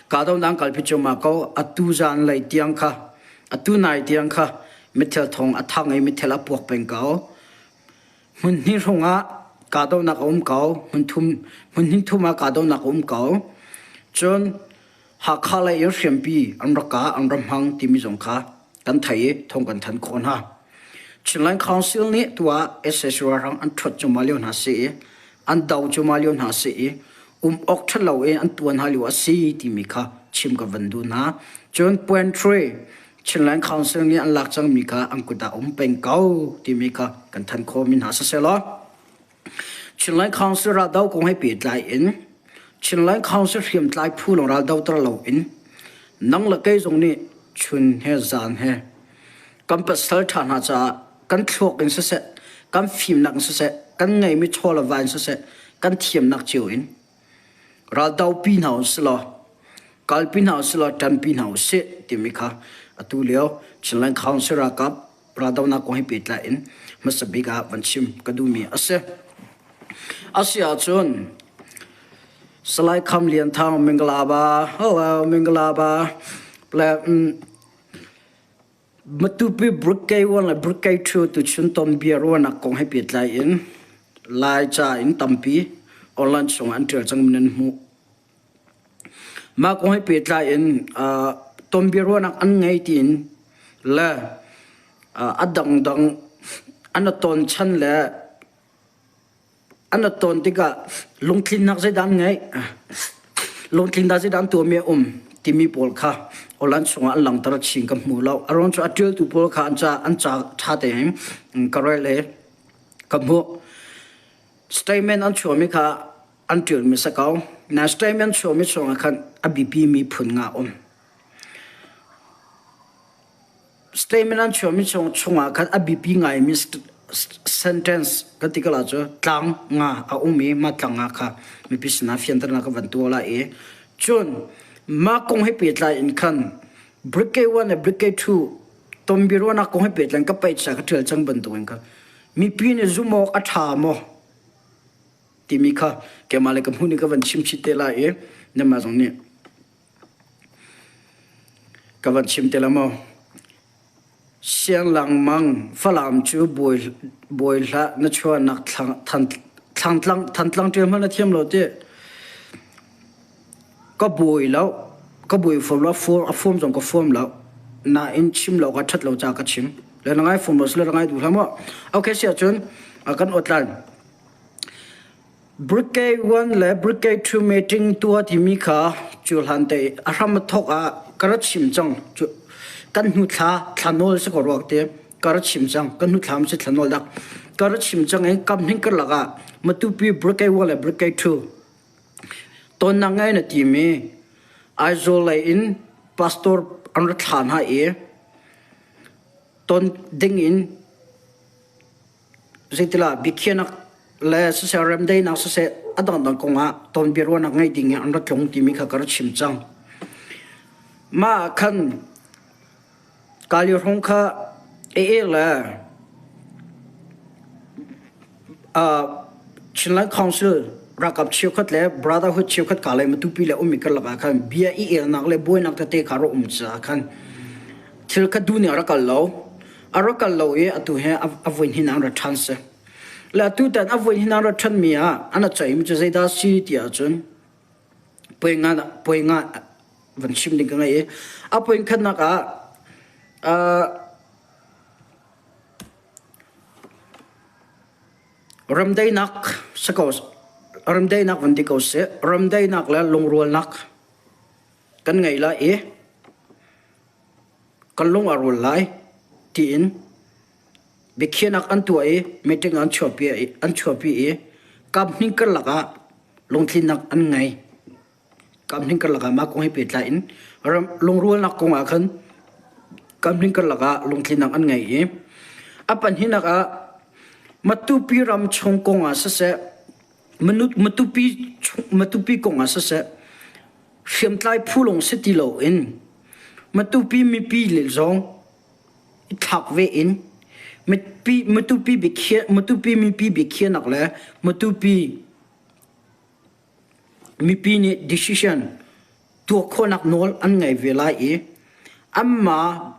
Kahdohnak an kalpi cuahmah ko. Atu zanlei tiang kha, atu nai tiang kha mithel thawng a thang i mithel a puak peng ko. Hmun hnih hrawng ah kahdohnak a um ko. Hmun thum, hmun hnih thum ah kahdohnak a um ko. Cun Hakha lei in hriampi an rak kah, an rak hmang timi zong kha kan thei i thawng kan thanh khawh hna. Chinland Council nih tuah sac ralhrang an ṭhuat cuahmah lio hna si i an do cuahmah lio hna si i um awk ṭhat lo in an tuan hna lio a si timi kha chim ka van duh hna. Cun Point 3 Chinland Council nih an lak cangmi kha an kut ah um peng ko timi kha kan thanh khawhmi hna siselaw Chinland Council raldo kong he pehtlai in Chinland Council hriamtlai phu lawng raldoter loin nang le kei zong nih chun he zan he kan pasal ṭha hna caah kan thluak in siseh, kan fimnak in siseh, kan ngeimi chaw le va in siseh, kan thiamnak cio in raldopi hna usih law kalpi hna usih law ṭanpi hna usih timi kha atu lio Chinland Council ralkap raldohnak kong he pehtlai in hmasa bik ah van chim ka duhmi a si. A si ahcun Salai Kham Lian Thang Mingalaba, hello Mingalaba, le Matupi Brigade 1 le Brigade 2 tuchun ton bia ruahnak kong he pehtlai in Laica in tampi online chung an ṭial cangmi nan hmuh. Mah kong he pehtlai in tonbiaruahnak an ngei tiin le a dangdang an i ton chan le an i ton tikah lungtlinnak zeidah an ngeih, lungtlinnak zeidah an tuahmi a um timi pawl kha online chungah an langhter chin ka hmu lo. A ruang cu a ṭialtu pawl kha an ca an ca ṭha tein ka rel i ka hmuh. Statement an chuahmi kha an ṭialmi si ko. Na statement chuahmi chungah khan a biapimi phun nga um. Statement an chuahmi chung chungah khan a biapi ngaimi sentence kan ti ko la cu tlang nga a um i mah tlang nga kha mipi sinah fianternak ka van tuah lai i cun mah kong he pehtlai in khan Brigade 1 le Brigade 2 tonbiaruahnak kong he pehtlai in ka paih ka ṭial cang bantukin kha mipi nih zumh awk a ṭha maw timi kha keimah le ka hmun i ka van chim chit te lai i nanmah zong nih ka van chim te la maw Sianglang mang Falam cu bawi bawi hlah na chuahnak thlang Thantlang ṭial hmanh na thiam lo ti ka bawi lo ka bawi fom lo a form zong ka form lo nain chim lo ka ṭhat lo ca ka chim le na ngai form lo sile na ngai duh hlah maw okay si ahcun kan awtlan Brigade 1 le Brigade 2 meeting tuah timi kha cu hlan te a hram a thawk ah ka ra chim cang. Cu kan hnu thla thla nawl si ko ruak te ka ra chim cang. Kan hnu thla si thla nawl dak ka ra chim cang i kam hning karlak ah Matupi Brigade 1 le Brigade 2 tonnak ngai na timi Aizawl lei in pastor an ra thla hna i ton ding in Zeitilah biakhiahnak le siseh remdaihnak siseh a dangdang kongah tonbiaruahnak ngeih ding in an ra tlung timi kha ka ra chim cang. Mah ah khan Kali hrawng kha AA le Chinland Council ralkap cheukhat le Brotherhood cheukhat ka le Matupi le ummi karlak ah khan bia i elnak le buainak tete kha rak um caah khan thil kha duh ning a rak kal lo. A rak kal lo i atu hi a voi hnih an ra ṭhan si. Le atu tan a voi hnih an ra ṭhanmi ah an a ceihmi cu zeidah si ti ahcun puai nga puai nga van chim ding ka ngei i a puai khatnak ah uh, ramdaihnak si ko ramdaihnak van ti ko sih ramdaihnak le lungrualnak kan ngei lai i kan lung a rual lai tiin biakhiahnak an tuah i meeting an chuahpi i an chuahpi i kaphnih karlak ah lungtlinnak an ngei. Kaphnih karlak ah mah kong he pehtlai in ram lungrualnak kong ah khan kaphnih karlak ah lungtlinnak an ngei i a pahnihnak ah Matupi ram chung kong ah siseh Matupi Matupi kong ah siseh hriamtlai phu lawng si ti loin Matupi mipi le zong i thlak ve in mipi Matupi biakhiah Matupi mipi biakhiahnak le Matupi mipi nih decision. tuah khawhnak nawl an ngei ve lai i anmah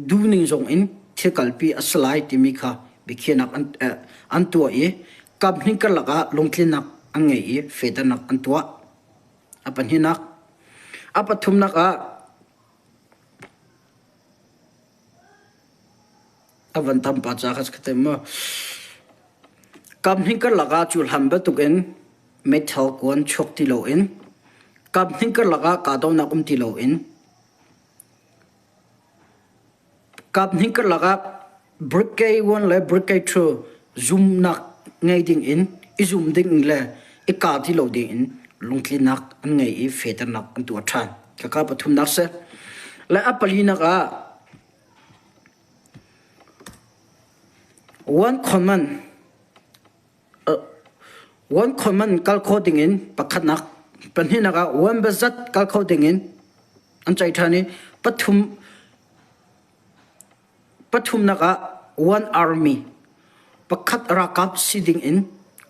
duhning zong in thil kalpi a si lai timi kha biakhiahnak an tuah i kaphnih karlak ah lungtlinnak an ngei i fehternak an tuah. A pahnihnak. A pathumnak ah a van tam pa ca kha ka tem maw. Kaphnih karlak ah cu hlan bantukin meithal kuan chuak ti loin kaphnih karlak ah kahdohnak um ti loin Kaphnih karlak ah Brigade 1 le Brigade 2 zumnak ngei ding in i zum ding le i kah ti lo ding in lungtlinnak an ngei i fehternak an tuah ṭhan. Khaka pathumnak si. Le a palinak ah one common one common kal kho ding in pakhatnak pahnihnak ah one bazat kal kho ding in an ceih ṭhan i pathum pathumnak ah one army pakhat ralkap si ding in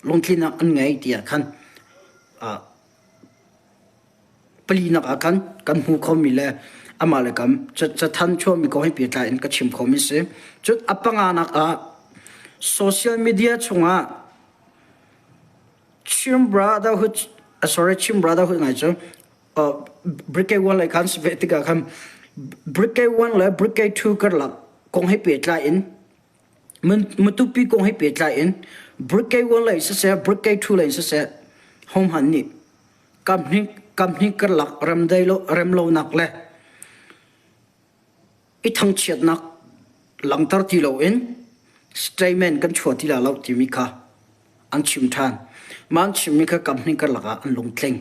lungtlinak an ngei tiah khan palinak ah khan kan hmu khomi le amah le kam cathan chuahmi kong he pehtlai in ka chim khomi si. Cun a panganak ah social media chungah Chin Brotherhood sorry Chin Brotherhood ngai cu Brigade 1 le khan si ve tikah khan Brigade 1 le Brigade 2 karlak kong he pehtlai in Matupi kong he pehtlai in Brigade 1 lei siseh Brigade 2 lei siseh hohmanh nih kamhnih karlak remlonak le i thangchiatnak langhter ti loin statement kan chuah ti lai lo timi kha an chim ṭhan. Mah an chimmi kha kamhnih karlak ah an lungtling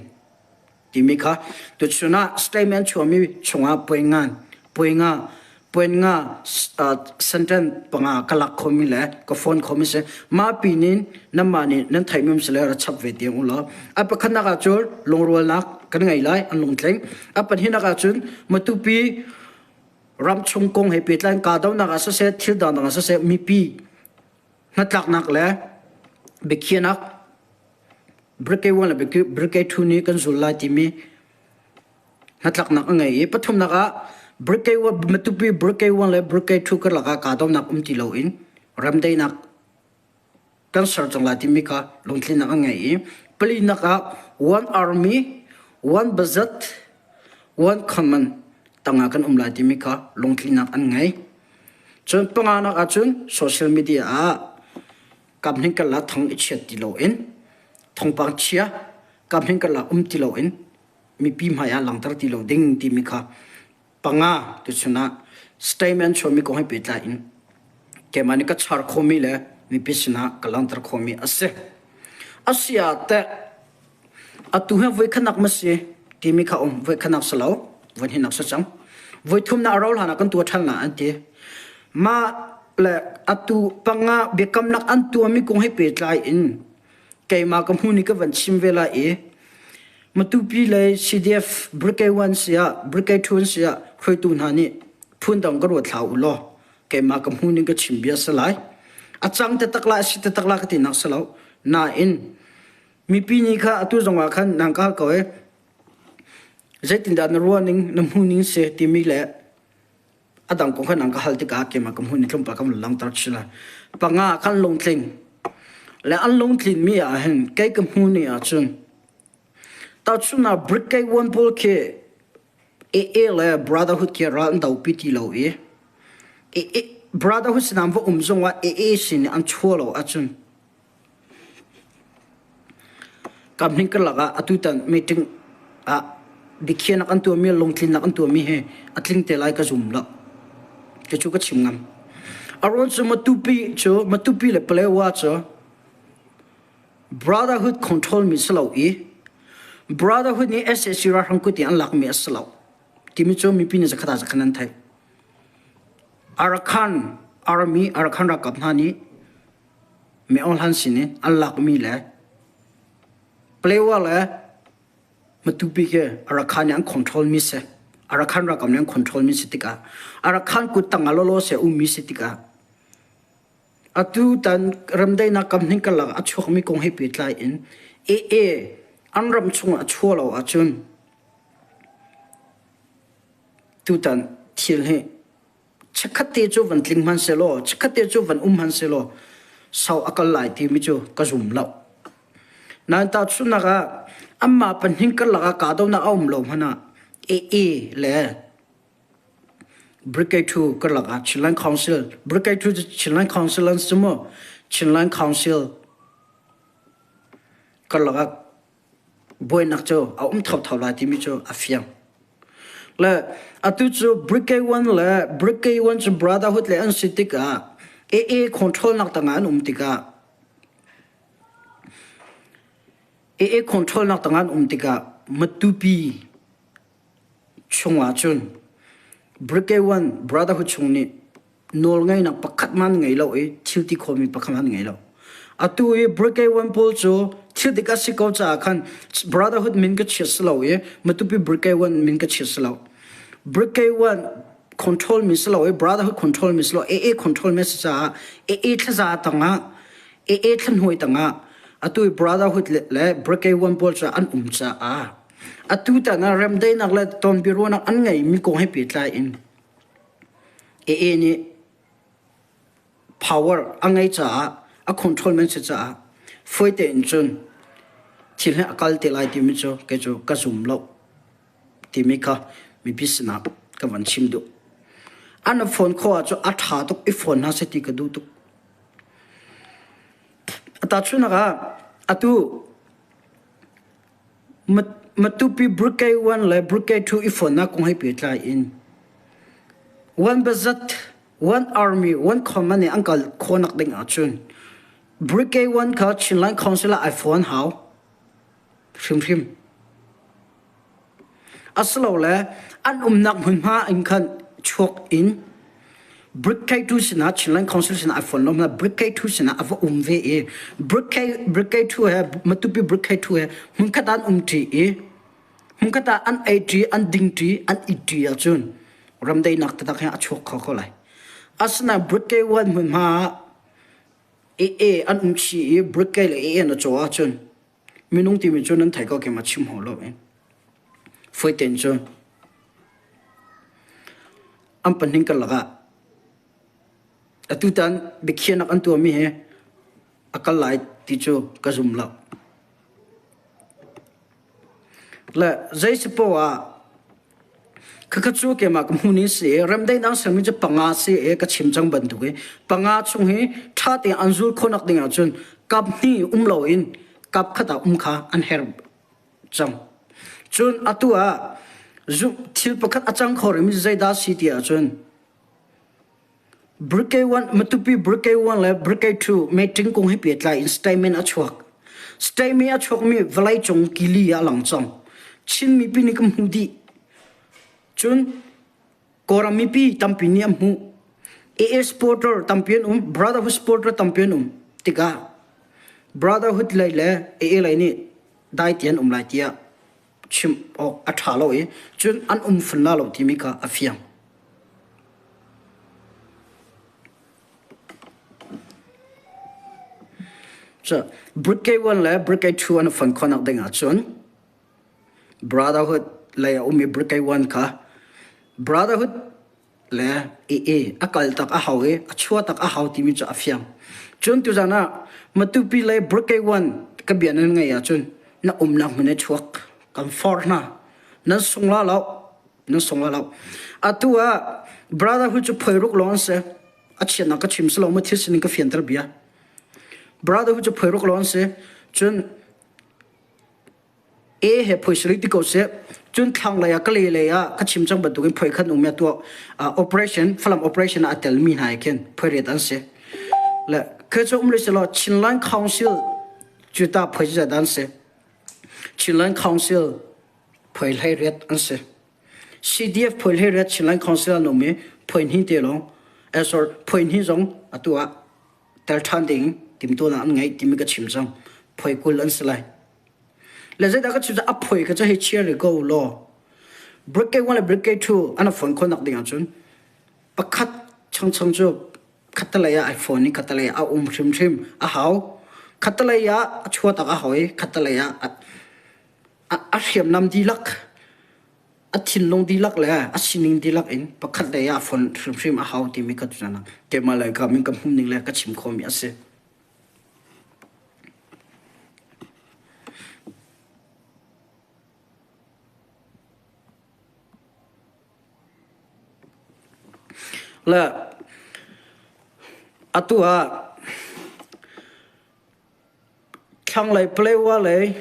timi kha tuchun ah statement chuahmi chungah puai ngan puai nga puan nga sentence panga ka lak khomi le ka phone khomi si mah pin in nanmah nih nan theihmi um si le ra chap ve tiang u law a pakhatnak ah cun lungrualnak kan ngei lai an lungtling a pahnihnak ah cun Matupi ramchung kong he pehtlai kahdohnak ah siseh thil dangdang ah siseh mipi hnatlaknak le biakhiahnak Brigade 1 le Brigade 2 nih kan zul lai timi hnatlaknak a ngei i pathumnak ah Brigade Matupi Brigade 1 le Brigade 2 karlak ah kahdohnak um ti loin remdaihnak kan ser cang lai timi kha lungtlinnak a ngei i palinak ah one army one budget one command tangah kan um lai timi kha lungtlinnak an ngei. Cun panganak ahcun social media ah kamhning karlak thong i chiat ti loin thawngpang chia kamhning karlak um ti loin mipi hmai ah langhter ti lo ding timi kha panga tuchun ah statement chuahmi kong he pehtlai in keimah nih ka char khomi le mipi sinah ka langhter khomi a si. A si ah teh atu hi voikhatnak ma si timi kha um voikhatnak si lo voihnihnak si cang voithumnak a rauh hlan ah kan tuah ṭhan la an ti. Mah le atu panga biakamnak an tuahmi kong he pehtlai in keimah ka hmun i ka van chim ve lai i Matupi lei CDF Brigade 1 si ah Brigade 2 si ah hruaitu hna nih phundang ka ruat hlah u law keimah ka hmun in ka chim bia si lai. A cang te tak la a si te tak la ka tinak si lo. Nain mipi nih kha atu zong ah khan nang ka hal ko e zeitindah na ruah ning na hmu ning si timi le a dang kong kha nang ka hal tikah keimah ka hmun i tlawmpal ka van langhter chin lai. Panga kan lungtling le an lungtlin mi ah hin kei ka hmu ni ahcun tahchun ah Brigade One pawl khi AA le Brotherhood khi ral an dopi ti lo i AA Brotherhood sinah va um zong ah AA sin an chuah lo ahcun Kamhning karlak ah atutan meeting ah biakhiahnak an tuahmi lungtlinnak an tuahmi hi a tling te lai ka zum lo. Cu cu ka chim ngam. A ruang cu Matupi cu Matupi le Palewa cu Brotherhood control mi si lo i Brotherhood nih sac ralhrang kut in an lakmi a si lo timi cu mipi nih zakhat ah zakhat an theih. Arakan Army Arakan ralkap hna nih Mi Aung Hlaing sin in an lakmi le Palewa le Matupi khi Arakan nih an control mi si. Arakan ralkap nih an control mi si tikah Arakan kut tang ah lawlaw se ummi si tikah atu tan remdaihnak kam hning karlak a chuakmi kong he pehtlai in AA an ram chungah a chuah lo ahcun. Tutan thil hi chikkhat te cu van tling hmanhsehlaw, chikkhat te cu van um hmanhsehlaw sau a kal lai timi cu ka zum lo. Nain tahchunhnak ah anmah pahnih karlak ah kahdohnak a um lo hmanh ah AA le Brigade 2 karlak ah Chinland Council, Brigade 2 cu Chinland Council an si maw? Chinland Council karlak ah buainak cu a um thotho lai timi cu a fiang. Le atu cu Brigade 1 le Brigade 1 cu Brotherhood le an si tikah AA control nak tangah an um tikah AA control nak tangah an um tikah Matupi chungah cun Brigade 1 Brotherhood chung nih nawlngeihnak pakhat hmanh ngei lo i thil ti khomi pakhat hmanh ngei lo. Atu i Brigade 1 pawl cu thil dik a si ko caah khan Brotherhood min ka chia si lo i Matupi Brigade 1 min ka chia si lo. Brigade 1 control mi si lo i Brotherhood control mi si lo AA control mi si caah AA thlaza tangah AA thlahnuai tangah atu i Brotherhood le Brigade 1 pawl cu an um caah atu tan ah remdaihnak le tonbiaruahnak an ngeimi kong he pehtlai in AA nih power a ngei caah a control men si caah fawi tein cun thil hi a kal te lai timi cu kei cu ka zum lo timi kha mipi sinah ka van chim duh. An phone khawh ahcun a ṭha tuk i phone hna seh ti ka duh tuk. Tahchunhnak ah atu Matupi Brigade 1 le Brigade 2 i fonnak kong he pehtlai in one bazat, one army, one command nih an kal khawhnak ding ahcun Brigade 1 kha Chinland Council ah ai fon hau hrimhrim. Asilole an umnak hmunhma in khan chuak in Brigade 2 sinah Chinland Council sinah ai fon lo hmanh Brigade 2 sinah a va um ve i Brigade Brigade 2 he Matupi Brigade 2 he hmunkhat ah an um ṭi i hmunkhat ah an ei ṭi an ding ṭi an it ṭi ahcun ramdaihnak taktak hi a chuak kho ko lai. Asinain Brigade 1 hmunhma ah AA an um chih i Brigade le AA an a caw ahcun Minung timi cu nan thei ko keimah chim hau lo in. Fuaiten cu an pahnih karlak ah atutan biakhiahnak an tuahmi hi a kal lai ti cu ka zum lo. Le zei si poah ah Khakha cu keimah ka hmu ni si i remdaihnak sermi cu panga si i ka chim cang bantuk i panga chung hi ṭha tein an zul khawhnak ding ahcun kap hnih um loin kap khat ah um kha an herh cang. Cun atu ah thil pakhat a cang kho rihmi zeidah si ti ahcun Brigade 1, Matupi Brigade 1 le Brigade 2 meeting kong he pehtlai in statement a chuak. Statement a chuakmi vawleicung kili ah a lang cang. Chin mipi nih kan hmuh dih. Cun Kawlram mipi tampi nih an hmuh. AA supporter tampi an um, Brotherhood supporter tampi an um tikah Brotherhood lei le AA lei nih dai ti an um lai tiah chim awk a ṭha lo i cun an um fun la lo timi kha a fiang. Cu Brigade 1 le Brigade 2 an fon khawhnak ding ahcun Brotherhood lei a ummi Brigade 1 kha Brotherhood le AA a kal tak a hau i a chua tak a hau timi cu a fiang. Cun tuzan ah Matupi le Brigade 1 ka bia nan ngaih ahcun na umnak hmun i chuak kan forh hna. Nan sung la lo. Nan sung la lo. Atu ah Brotherhood cu phoiruk lawng an si. A chiatnak ka chim si lo ma thil sining ka fianter bia. Brotherhood cu phoiruk lawng an si. Cun A he phoi sarih ti ko seh. Cun thlanglei ah Kalay lei ah ka chim cang bantukin phoi khat um tuah operation Falam operation ah a tel mi hna he khin phoi riat an si. Le khi cu um rih selaw Chinland Council cu ta phoi zat an si. Chinland Council phoi hlei riat an si. CDF phoi hlei riat Chinland Council an um i phoi hnih te lawng eh sorry phoi hnih zong atu ah tel ṭhan ding timtuahnak an ngeih timi ka chim cang. Phoi 20 an si lai. Le zeidah ka chim a phoi ka cu hei chia rih ko law Brigade 1 le Brigade 2 an phone khawhnak ding ahcun pakhat changchang cu khattelei ah ai phone i khattelei ah a um hrimhrim a hau. Khattelei ah a chuatak a hau i khattelei ah a hriamnam dihlak. A thinlung dihlak le a sining dihlak in pakhat lei ah fon hrimhrim a hau timi ka tutan ah keimah le ka min ka hmuhning le ka chim khawhmi a si. Le atu ah thlanglei Palewa lei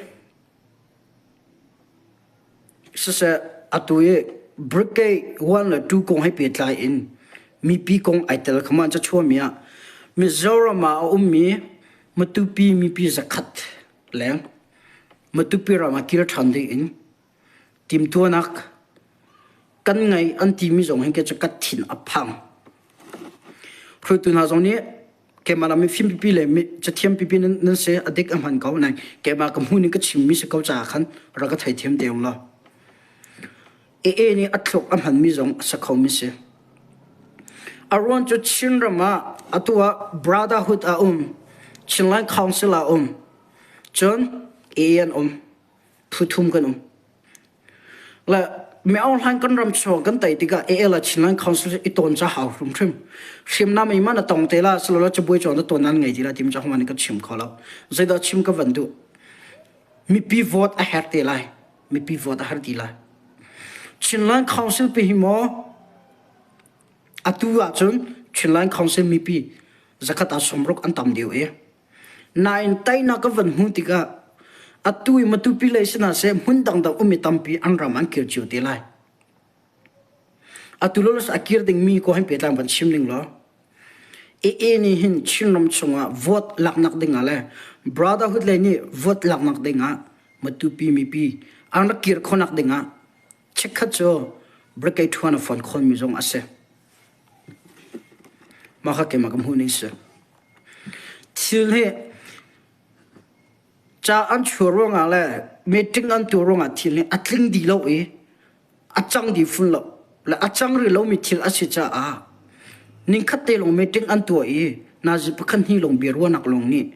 Siseh, atu i Brigade 1 le 2 kong he pehtlai in mipi kong ai tel kha ma an cachuahmi ah Mizoram ah a ummi Matupi mipi zakhat leng Matupi ram ah kir ṭhan ding in timhtuahnak kan ngei an timi zong hin kei cu ka thin a phang. Hruaitu hna zong nih keimah lam mifim pipi le cathiam pipi nan si a dik a hman ko nain keimah ka hmuh ning ka chimmi si ko caah khan rak ka theithiam te ung law. AA nih a thluk a hmanmi zong a sa khomi si. A ruan cu Chinram ah atu ah Brotherhood a um, Chinland Council a um, cun AA an um, phu thum kan um. Le mi Aung Hlaing kan ram chung kan tei tikah AL le Chinland Council i tawn ca hau hrimhrim. Hriamnam i man a tong te la silo la cabuai chuan na tawn nan ngei ti la tim cha hman ka chim kho lo. Zeidah chim ka van duh. Mipi vote a her te lai. Mipi vote a har ti lai. Chinland Council pi hi maw atu ahcun Chinland Council mipi zakhat ah sawmruk an tam deuh i Nain teinak ka van hmuh tikah atu i Matupi lei sinah seh hmun dangdang ummi tampi an ram an kir cio te lai. Atu lolos a kir dingmi ko hin pehtlai van chim ning law AA nih hin Chinram chungah vote laknak dingah le Brotherhood lei nih vote laknak dingah Matupi mipi an rak kir khawhnak dingah chikkhat cu brigade ṭhuan a fon khawnmi zong a si. Mah kha keimah ka hmuh ning si. Thil hi ca an chuah ruangah le meeting an tuah ruangah thil hi a tling dih lo i a cang dih fun lo le a cang rih lomi thil a si caah ningkhat te lawng meeting an tuah i nazi pakhat hnih lawng biaruahnak lawng nih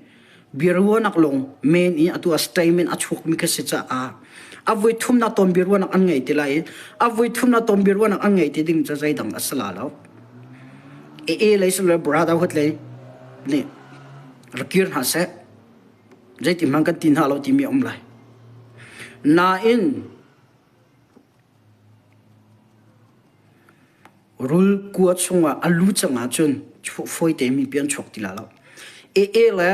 biaruahnak lawng men i atu ah statement a chuakmi kha si caah a voi thumnak ton biaruahnak an ngei ti lai i a voi thumnak ton biaruahnak an ngei ti ding cu zeidang a si la lo. AA lei si le brotherhood lei nih rak kir hna seh zeiti hmang kan ti hna lo timi a um lai. Nain rul kua chungah a lu cang ahcun fawi tein mipi an chuak ti la lo. AA le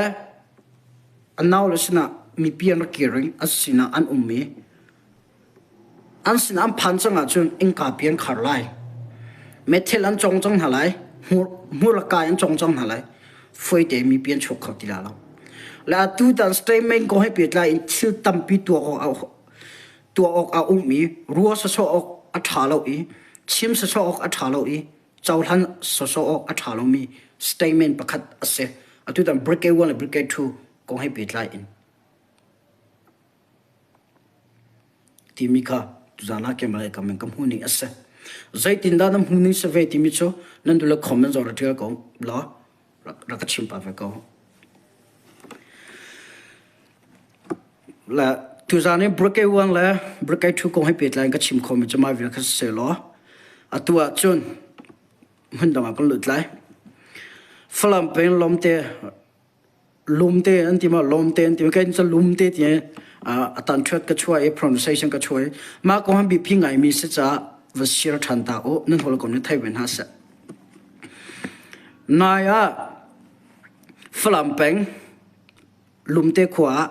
a nau le sinah mipi an rak kir i a sinah an um i An sinah an phan cang ahcun innka pi an khar lai. Methel an cong cang hna lai. Hmur le kai an cong cang hna lai. Fuaite mipi an chuak kho ti la lo. Le atu tan statement kong he pehtlai in thil tampi tuah awk tuah awk a um i rua sawsawh awk a ṭha lo i chim sawsawh awk a ṭha lo i cohlan sawsawh awk a ṭha lomi statement pakhat a si. Atu tan Brigade 1 le Brigade 2 kong he pehtlai in. Timi kha tuzaan ah keimah le ka min ka hmuh ning a si. Zeitindah na hmuh ning si ve timi cu nan duh le comment zong rak ṭial ko law rak ka chim pah ve ko. Le tuzaan i Brigade 1 le Brigade 2 kong he pehtlai in ka chim khomi cu mah vial kha si sehlaw atu ah cun hmun dang ah kan lut lai. Falam peng Lomte Lumte an ti ma lawmte an ti ma kei cu lumte ti a tan ṭhuat ka chuah i pronunciation ka chuah i mah kong han biapi ngaimi si caah va share ṭhan ta u nan hawikom nih thei ve hna seh. Nai ah Falam peng Lumte khua ah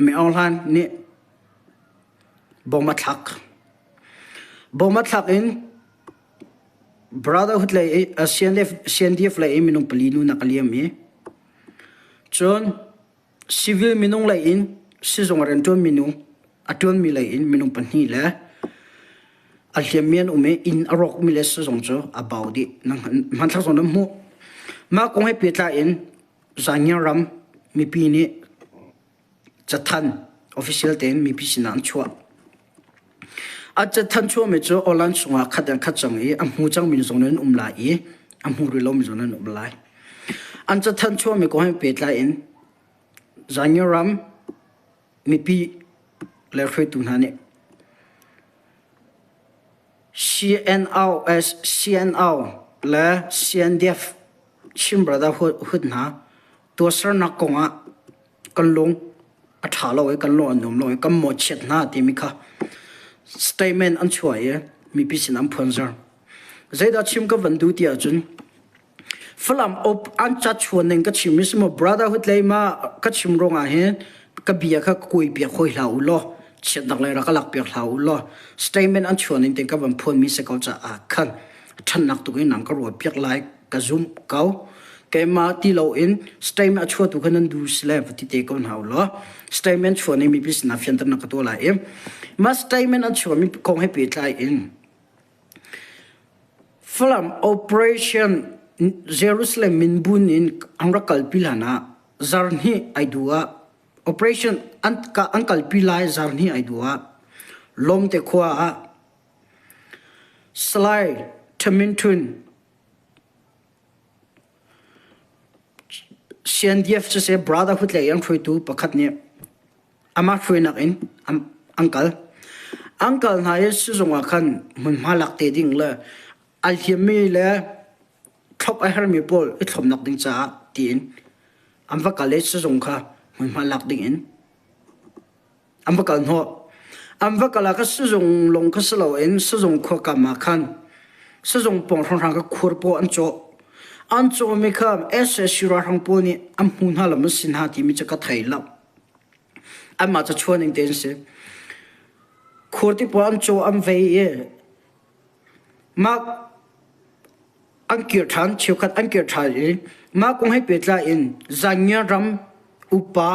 Mi Aung Hlan nih bom a thlak. Bom a thlak in Brotherhood lei i CNDF lei i minung pali nunak a liam i cun civil minung lei in sizung a rianṭuan minung a ṭuanmi lei in minung pahnih le a hliammi an um i inn a rawkmi le sizung cu a bau dih. Hmanthlak zong nan hmuh. Mah kong he pehtlai in Zangiang ram mipi nih Cathanh official tein mipi sinah an chuah. A cathanh chuahmi cu online chungah khat in khat cang i a hmu cangmi zong nan um lai i a hmu rih lomi zong nan um lai. An cathanh chuahmi kong he pehtlai in Zanyo ram mipi le hruaitu hna nih. CNOS, CNO le CNDF Chin Brotherhood hna tuahsernak kongah kan lung a ṭha lo i kan lung a nuam lo i kan mawhchiat hna timi kha statement an chuah i mipi sin an phuanzar. Zeidah chim ka van duh ti ahcun Falam op an ca chuan ning ka chim mi si maw brotherhood lei ma ka chim ruangah hin ka bia kha ka kuai piak hoi hlah u law chiatnak lei rak ka lak piak hlah u law statement an chuan ning ten ka van phuan mi si ko caah khan ṭhannak tuk in nang ka ruah piak lai ka zumh ko keimah ti loin statement a chuatu kha nan du si le va ti te ko hna u law statement chuan ning mipi sinah fianternak ka tuah lai i mah statement an chuah mi kong he pehtlai in Falam Operation Jerusalem minbun in an rak kalpi hlan ah zarhnih ai duh ah operation an an kalpi lai zarhnih ai duh ah Lawmte khua ah Salai Thamin Htun CNDF siseh Brotherhood lei an hruaitu pakhat nih amah hruainak in an kal. An kal hna i sizung ah khan hmunhma lak te ding le ai hliammi le thlop a hermi pawl i thlopnak ding caah tiin an va kal i sizung kha hmunhma lak ding in an va kal hnawh. An va kal ah kha sizung lawng kha si loin sizung khuakam ah khan sizung pawng hrawnghrang kha khur paw an cawh. An cawhmi kha SSC ralhrang pawl nih an hmu hna lo maw si hna timi cu ka thei lo. Anmah cu chuan ning te an si. Khur ti pawl an caw an vei i mah an kir ṭhan cheukhat an kir ṭhan i mah kong he pehtlai in Zangia ram upa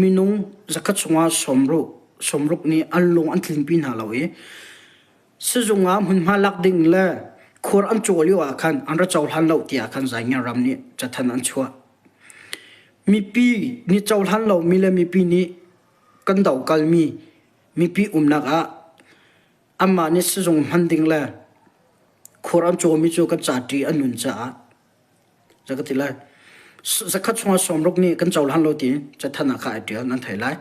minung zakhat chungah sawmruk sawmruk nih an lung an tlinpi hna lo i sizung ah hmunhma lak ding le khur an caw lio ah khan an ra cohlan lo tiah khan Zangia ram nih cathanh an chuah. Mipi nih cohlan lomi le mipi nih kan dokalmi mipi umnak ah anmah nih sizung hman ding le khur an cawmi cu kan ca ṭih a nun caah za ka ti lai. Zakhat chungah sawmruk nih kan cohlan lo tiin cathanh ah kha ai ṭial nan thei lai.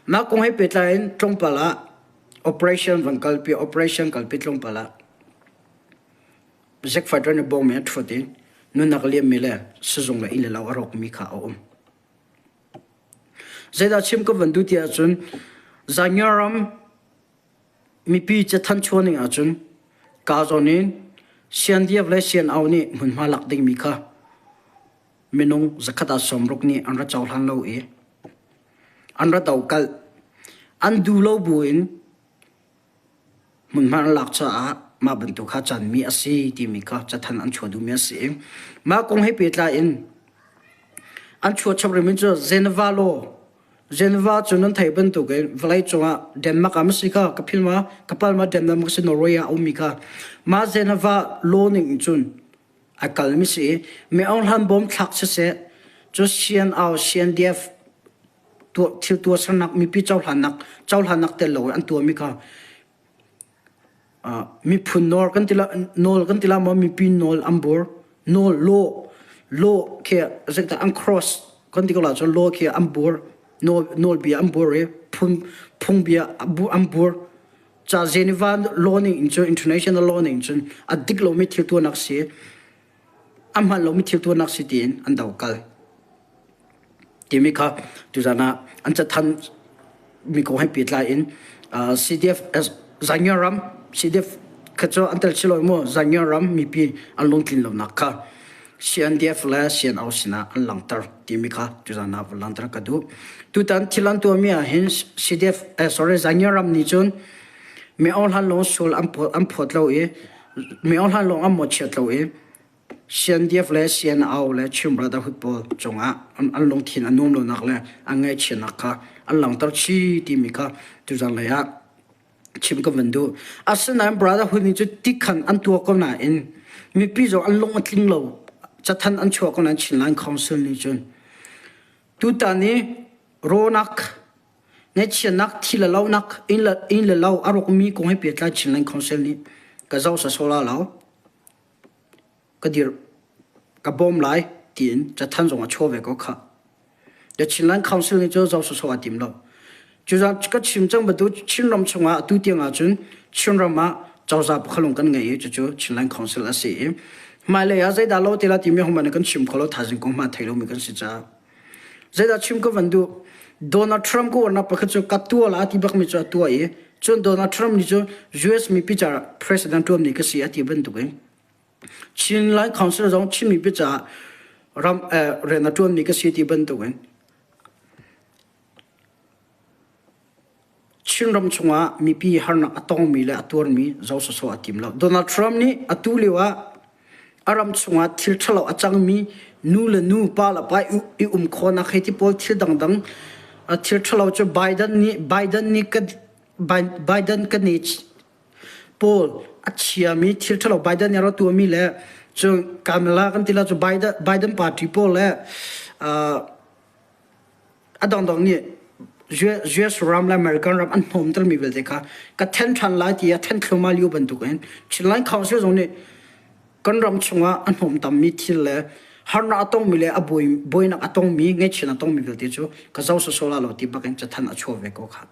Mah kong he pehtlai in tlawmpal ah operation van kalpi operation kalpi tlawmpal ah Zack fighter nih bawm in a ṭhuat i nunnak a liammi le sizung le inn le lo a rawkmi kha a um. Zeidah chim ka van duh ti ahcun Zanya ram mipi cathan chuaning ahcun kaa zawn in Siandiav le Sianau nih hmunhma lak dingmi kha minung zakhat ah 60 nih an ra cohlan lo i an ra dokalh. An duh lo buin Hmunhma an lak caah mah bantuk kha canmi a si timi kha cathanh an chuah duhmi a si i mah kong he pehtlai in an chuah chap rihmi cu Geneva law Geneva cu nan theih bantukin vawleicung ah Denmark ah ma si kha ka philh ma ka pal ma Denmark si Norway ah a ummi kha mah Geneva law ning cun a kalmi si i mi Aung Hlan bawm thlak siseh cu CNO CNDF thil tuahsernak mipi cohlannak cohlannak tel lo in an tuahmi kha miphun nawl kan ti la nawl kan ti la maw mipi nawl an bur nawl law law khi zeidah an cross kan ti ko la cun law khi an bur nawl nawlbia an bur i phun phungbia an bur ca Geneva law ning in cun international law ning cun a dik lomi thil tuahnak si a hman lomi thil tuahnak si tiin an do kal timi kha tuzan ah an cathanh mi kong he pehtlai in CDF Zaingyar ram CDF kha cu an tel si lo mu Zaingyar ram mipi an lungtlin lonak kha CNDF le CNO sinah an langhter timi kha tuzan ah van langhter ka duh. Tutan thil an tuahmi ah hin CDF eh, sorry Zaingyar ram nih cun mi hlan lawng sual an an phawt lo i mi hlan lawng an mawhchiat lo i CNDF le CNO le Chin Brotherhood pawl cungah an, an lungthin a nuam lonak le an ngaihchiatnak kha an langhter chi timi kha tuzan lei ah chim ka van duh. Asinain Brotherhood nih cu tikhan an tuah ko nain mipi zong an lung a tling lo. Cathanh an chuah ko nain Chinland Council nih cun tutan i rawnak ngaihchiatnak thi le lonak inn le, inn le lo a rawkmi kong he pehtlai Chinland Council nih ka zoh sasola lo. Ka dir ka bawm lai tiin cathanh zong a chuah ve ko khah. The Chinland Council nih cu zoh sawsawh a tim lo. Cuzan ka chim cang bantuk Chinram chungah atu tiang ahcun Chinram ah. Cozah pakhalung kan ngei i cucu Chinland Council a si i hmailei ah zeidah lo ti la timi hong man kan chim kho lo thaizing kong hma thei lomi kan si caah zeidah chim ka van duh Donald Trump ko warnak pakhat cu ka tua la ti bakmi cu a tua i cun Donald Trump nih cu US mipi caah president tuamni ka si a ti bantuk in Chinland Council zong Chin mipi caah ram rian a tuanmi ka si ti bantuk in Chinram chungah mipi harnak a tongmi le a tuarmi zoh sawsawh a tim lo. Donald Trump nih atu lio ah a ram chungah thil ṭhalo a cangmi nu le nu, pa le pa i um khawhnak hei ti pawl thil dangdang thil ṭhalo cu Biden nih Biden nih ka Biden ka ne pawl a chiami thil ṭhalo Biden nih a rak tuahmi le cu Kamala kan ti la cu Biden Biden party pawl le a dangdang nih US ram le American ram an hnawmtermi vialte kha ka then ṭhan lai ti a then thluahmah lio bantukin Chinland Council zong nih kan ram chungah a hnawmtammi thil le harnak a tongmi le a buainak a tongmi ngaihchiatnak a tongmi vialte cu ka zoh sawsawh la lo ti bakin cathanh a chuah ve ko kha.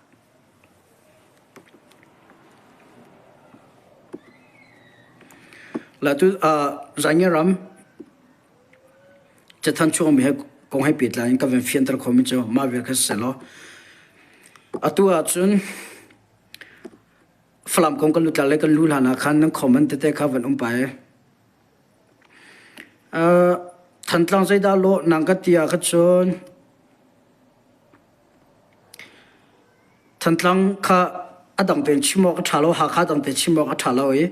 La tu Zainge ram Cathanh chuakmi he kong he pehtlai in ka van fianter khomi cu mah vial kha si law atu ahcun Falam kong kan lutla le kan lu hlan ah khan nan comment tete kha van um pai. Uh, Thantlang zeidah lawh nang ka ti ah kha cun Thantlang kha a dang tein chim awk a ṭha lo, Hakha dang tein chim awk a ṭha lo i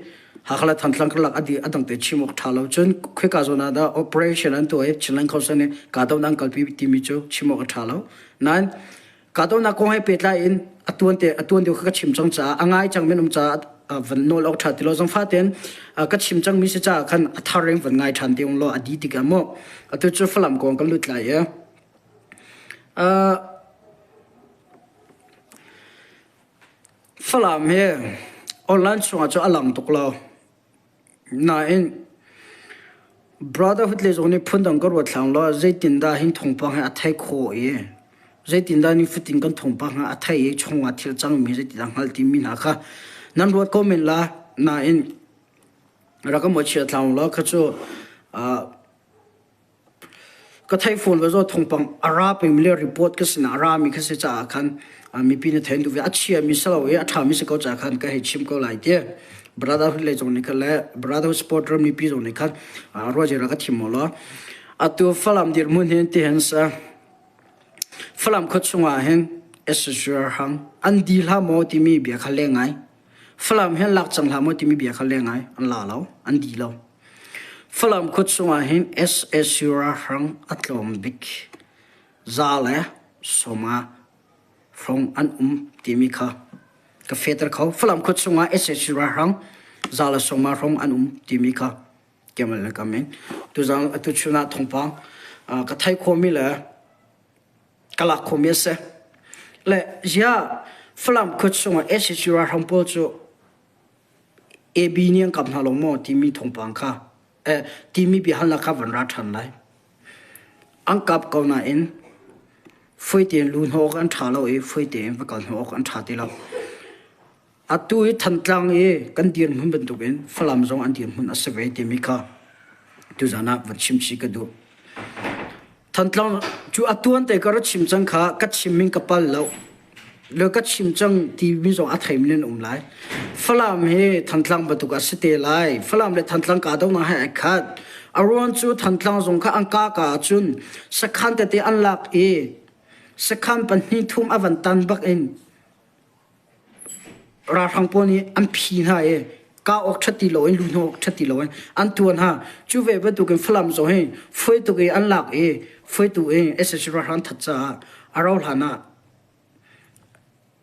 Hakha le Thantlang karlak a dih a dang tein chim awk a ṭha lo. Cun khoika zawn ah dah operation an tuah i Chinland Council nih kahdohnak an kalpi timi cu chim awk a ṭha lo. Nain kahdohnak kong he pehtlai in a tuan te a tuan deuh kha ka chim cang caah a ngai cang min um caah van nawl awk ṭha ti lo. Zangfah tein ka chim cangmi si caah khan a thar in van ngai ṭhan te ung law a dih tikah maw atu cu Falam kong kan lut lai i Falam hi online chungah cu a lang tuk lo. Nain Brotherhood le zong nih phundang ka ruat hlang law zeitindah hin thawngpang hi a thei khawh i zeitindah nifatin kan thawngpang hi a thei i chungah thil cangmi zeitindah hngal timi hna kha nan ruat ko men la. Nain rak ka mawhchiat hlang law kha cu Ka theih fawn ve zaw thawngpang a ra pengmi le report ka sinah a rami kha si caah khan mipi nih theih an duh ve. A chiami si lo i a ṭhami si ko caah khan ka hei chim ko lai ti. Brotherhood lei zong nih khan le Brotherhood supporter mipi zong nih khan ruahzira ka thim maw law. Atu Falam dirhmun hin ti hin sa Falam khua chungah hin SSR hang an di hlah maw timi bia kha leng ngai. Falam hi an lak cang hlah maw timi bia kha leng ngai. An la lo, an di lo. Falam khua chungah hin SSU ralhrang a tlawm bik za le sawma hrawng an um timi kha ka fehter kho. Falam khua chungah SSU ralhrang za le sawma hrawng an um timi kha kemal le kam in tuzang atu chun ah thawngpang ka thei khomi le ka lak khomi a si. Le ziah Falam khua chungah SSU ralhrang pawl cu AB nih an kap hna lo maw timi thawngpang kha eh, timi biahalnak kha van ra ṭhan lai. An kap ko nain foi tein lu hnawh awk an ṭha lo i foi tein va kal hnawh awk an ṭha ti lo. Atu i Thantlang i kan dirhmun bantukin Falam zong an dirhmun a si ve timi kha tuzan ah van chim chih ka duh. Thantlang cu a tuan te ka ra chim cang kha ka chim in ka pal lo. Le ka chim cang timi zong a theimi nan um lai. Falam hi Thantlang bantuk a si te lai. Falam le Thantlang ka do na hai ai khat. A ruang cu Thantlang zong kha an ka ka ahcun sakhan tete an lak i sakhan pahnih thum a van tan bak in Ralhrang pawl nih an phi hna i kah awk ṭhat ti loin luhhnawh awk ṭhat ti loin an tuan hna. Cu ve bantukin Falam zong hi foi tuk i an lak i foi tu in sac ralhrang that caah a rau hlan ah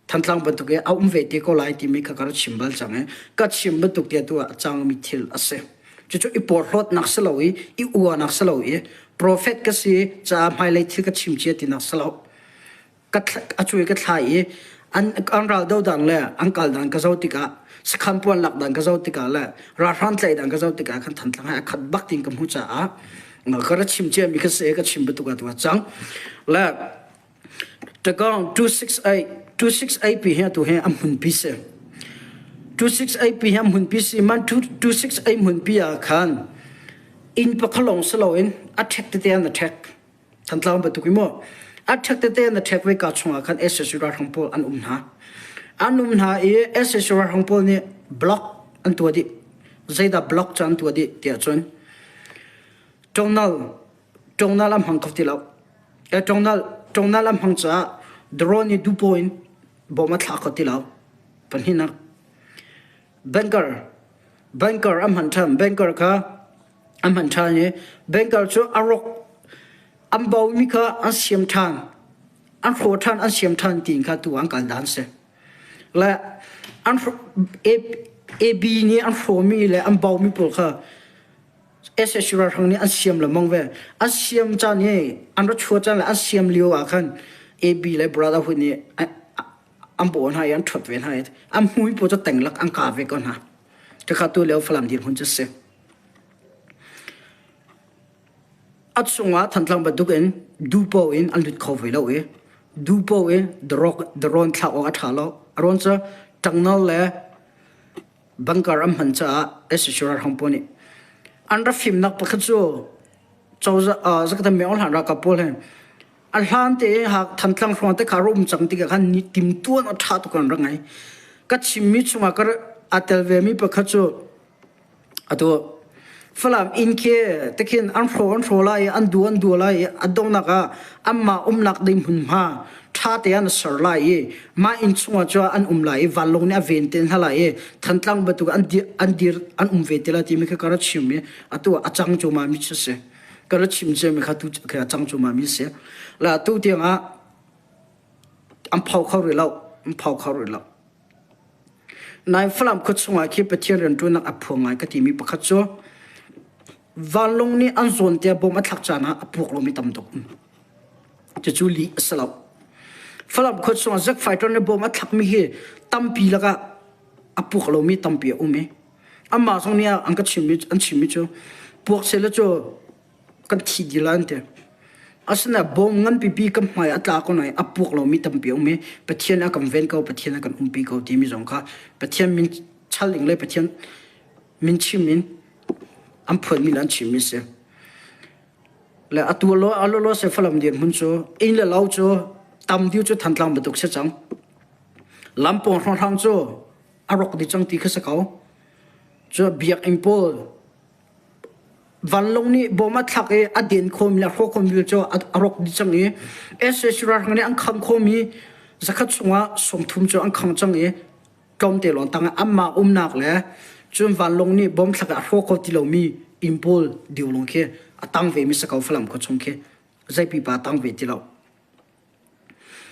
Thantlang bantuk i a um ve te ko lai timi kha ka rak chim bal cang i ka chim bantuk te tu ah a cangmi thil a si. Cucu i porhlawtnak si lo i i uanak si lo i prophet ka si caah hmailei thil ka chim cia tinak si lo. ka a cuai ka thlai i an an ral do dan le an kal dan ka zoh tikah sakhan puan lak dan ka zoh tikah le ralhrang tlaih dan ka zoh tikah khan Thantlang hai a khat bak tin ka hmu caah ka ra chim cia mi kha se ka chim bantuk ah tu cang le Takong 268 268 pi hi atu hi a hmun pi si. 268 pi hi a hmunpi si man 268 hmunpi ah khan inn pakhat lawng si loin a ṭhek tete an a ṭhek. Thantlang bantuk i maw a ṭhek tete an a ṭhek ve ka chungah khan SSU ralhrang pawl an um hna. An um hna i SSU ralhrang pawl nih block an tuah dih. Zeidah block cu an tuah dih tiah cun tonal tonal an hmang kho ti lo. Tonal tonal an hmang caah drone i dupo in bom a thla kho ti lo. Pahnihnak banker banker an hman ṭhan. Banker kha an hman ṭhan i banker cu a rawk an baumi kha an siam ṭhan. An hrawh ṭhan an siam ṭhan tiin kha tu an kal dan si. Le an AB nih an hrawmi le an baumi pawl kha SSU ralhrang nih an siam lengmang ve. An siam caan i an ra chuah caan le an siam lio ah khan AB le Brotherhood nih an bawh hna i an ṭhuat ve hna i an hmui pawl cu tenglak an ka ve ko hna. Khakha tu lio Falam dirhmun cu si. A chungah Thantlang bantuk in dupo in an lut kho ve lo i dupo in drone thlak awk a ṭha lo. A ruang cu ṭangnal le bunker an hman caah SAC ralhrang pawl nih an rak fimnak pakhat cu cozah zakatan Myo Hlan ralkap pawl he a hlan te Thantlang hrawng te kha rum cang tikah khan ni timtuan a ṭha tuk an rak ngei. Ka chimmi chungah ka aa tel vemi pakhat cu Atu Falam inn khi tikhin an hraw an hraw lai i an du an du lai i a donghnak ah anmah umnak ding hmunhma ṭha te an ser lai i mah inn chungah cun an um lai i vanlawng nih a ven te hna lai i Thantlang bantuk an dir an dir an um ve te lai timi kha ka rak chim i atu ah a cang cuahmah mi cu si. Ka rak chim ciami kha tu khi a cang cuahmah mi si. Le atu tiangah an pho kho rih lo. An pho kho rih lo. Nai Falam khua chungah khi Pathian rianṭuannak a phuang ngai ka timi pakhat cu vanlawng nih an zawn tiah bom a thlak caan ah a puak lomi tam tuk um. Cucu lih a si lo. Falam khua chungah Zack Fighter nih bom a thlakmi hi tampi lakah a puak lomi tampi a um i amah zong nih an ka chimmi an chimmi cu puak sehla cu kan thi dih lai an ti. Asinain bawm nganpipi kan hmai a tla ko nain a puak lomi tampi a um i Pathian a kan ven ko, Pathian a kan umpi ko timi zong kha Pathian min chal ding le Pathian min chim in an phuanmi le an chimmi a si. Le atu lo a lo se Falam dirhmun cu inn le lo cu tam deuh cu Thantlang bantuk si cang. Lam pawng hrawnghrang cu a rawk dih cang ti kha si ko. Cu biakinn pawl Vanlawng nih bom a thlak i a den khomi le a hrawh khomi cu a rawk dih cang i sac ralhrang nih an kham khomi zakhat chungah 30 cu an khang cang i tlawmte lawng tang ah anmah umnak le cun vanlawng nih bom thlak i a hrawk kho ti lomi inn pawl diu lawng khi a tang vemi si ko Falam khua chung khi zei pipa a tang ve ti lo.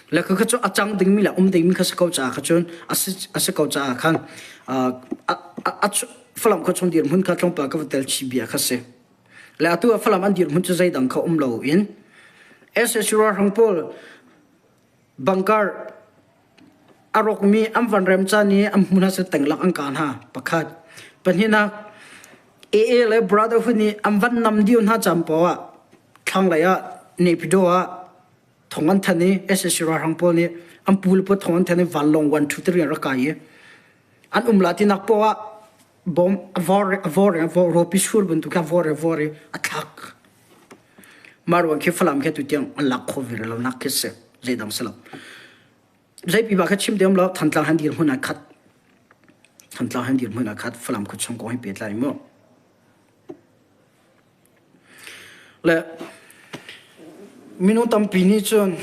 Le khakha cu a cang dingmi le um dingmi kha si ko caah kha cun a si a si ko caah khan a Falam khua chung dirhmun kha tlawmpal ka va tel chih bia kha si. Le atu ah Falam an dirhmun cu zeidang kha um lo in SSU ralhrang pawl bunker a rawkmi an van rem caan i an hmun ah tenglak an ka hna pakhat. Pahnihnak AA le Brotherhood nih an van nam dio hna caan paoh ah thlanglei ah Naypyidaw ah thong an than i SSC ralhrang pawl nih an pu le thong an than i vanlawng 1 2 3 an rak kai i an um la tinak poah ah bom a vor a vor a vor ropi sur bantuk a vor a vor i a thlak mah ruang khi Falam khi tu tiang an lak kho ve lo nak khi si zeidang si lo zeipi ba kha chim te um lo Thantlang han dir hmun ah khat Thantlang han dir hmun ah khat Falam khu chung kong hi pehtlai mu Le minung tampi nih cun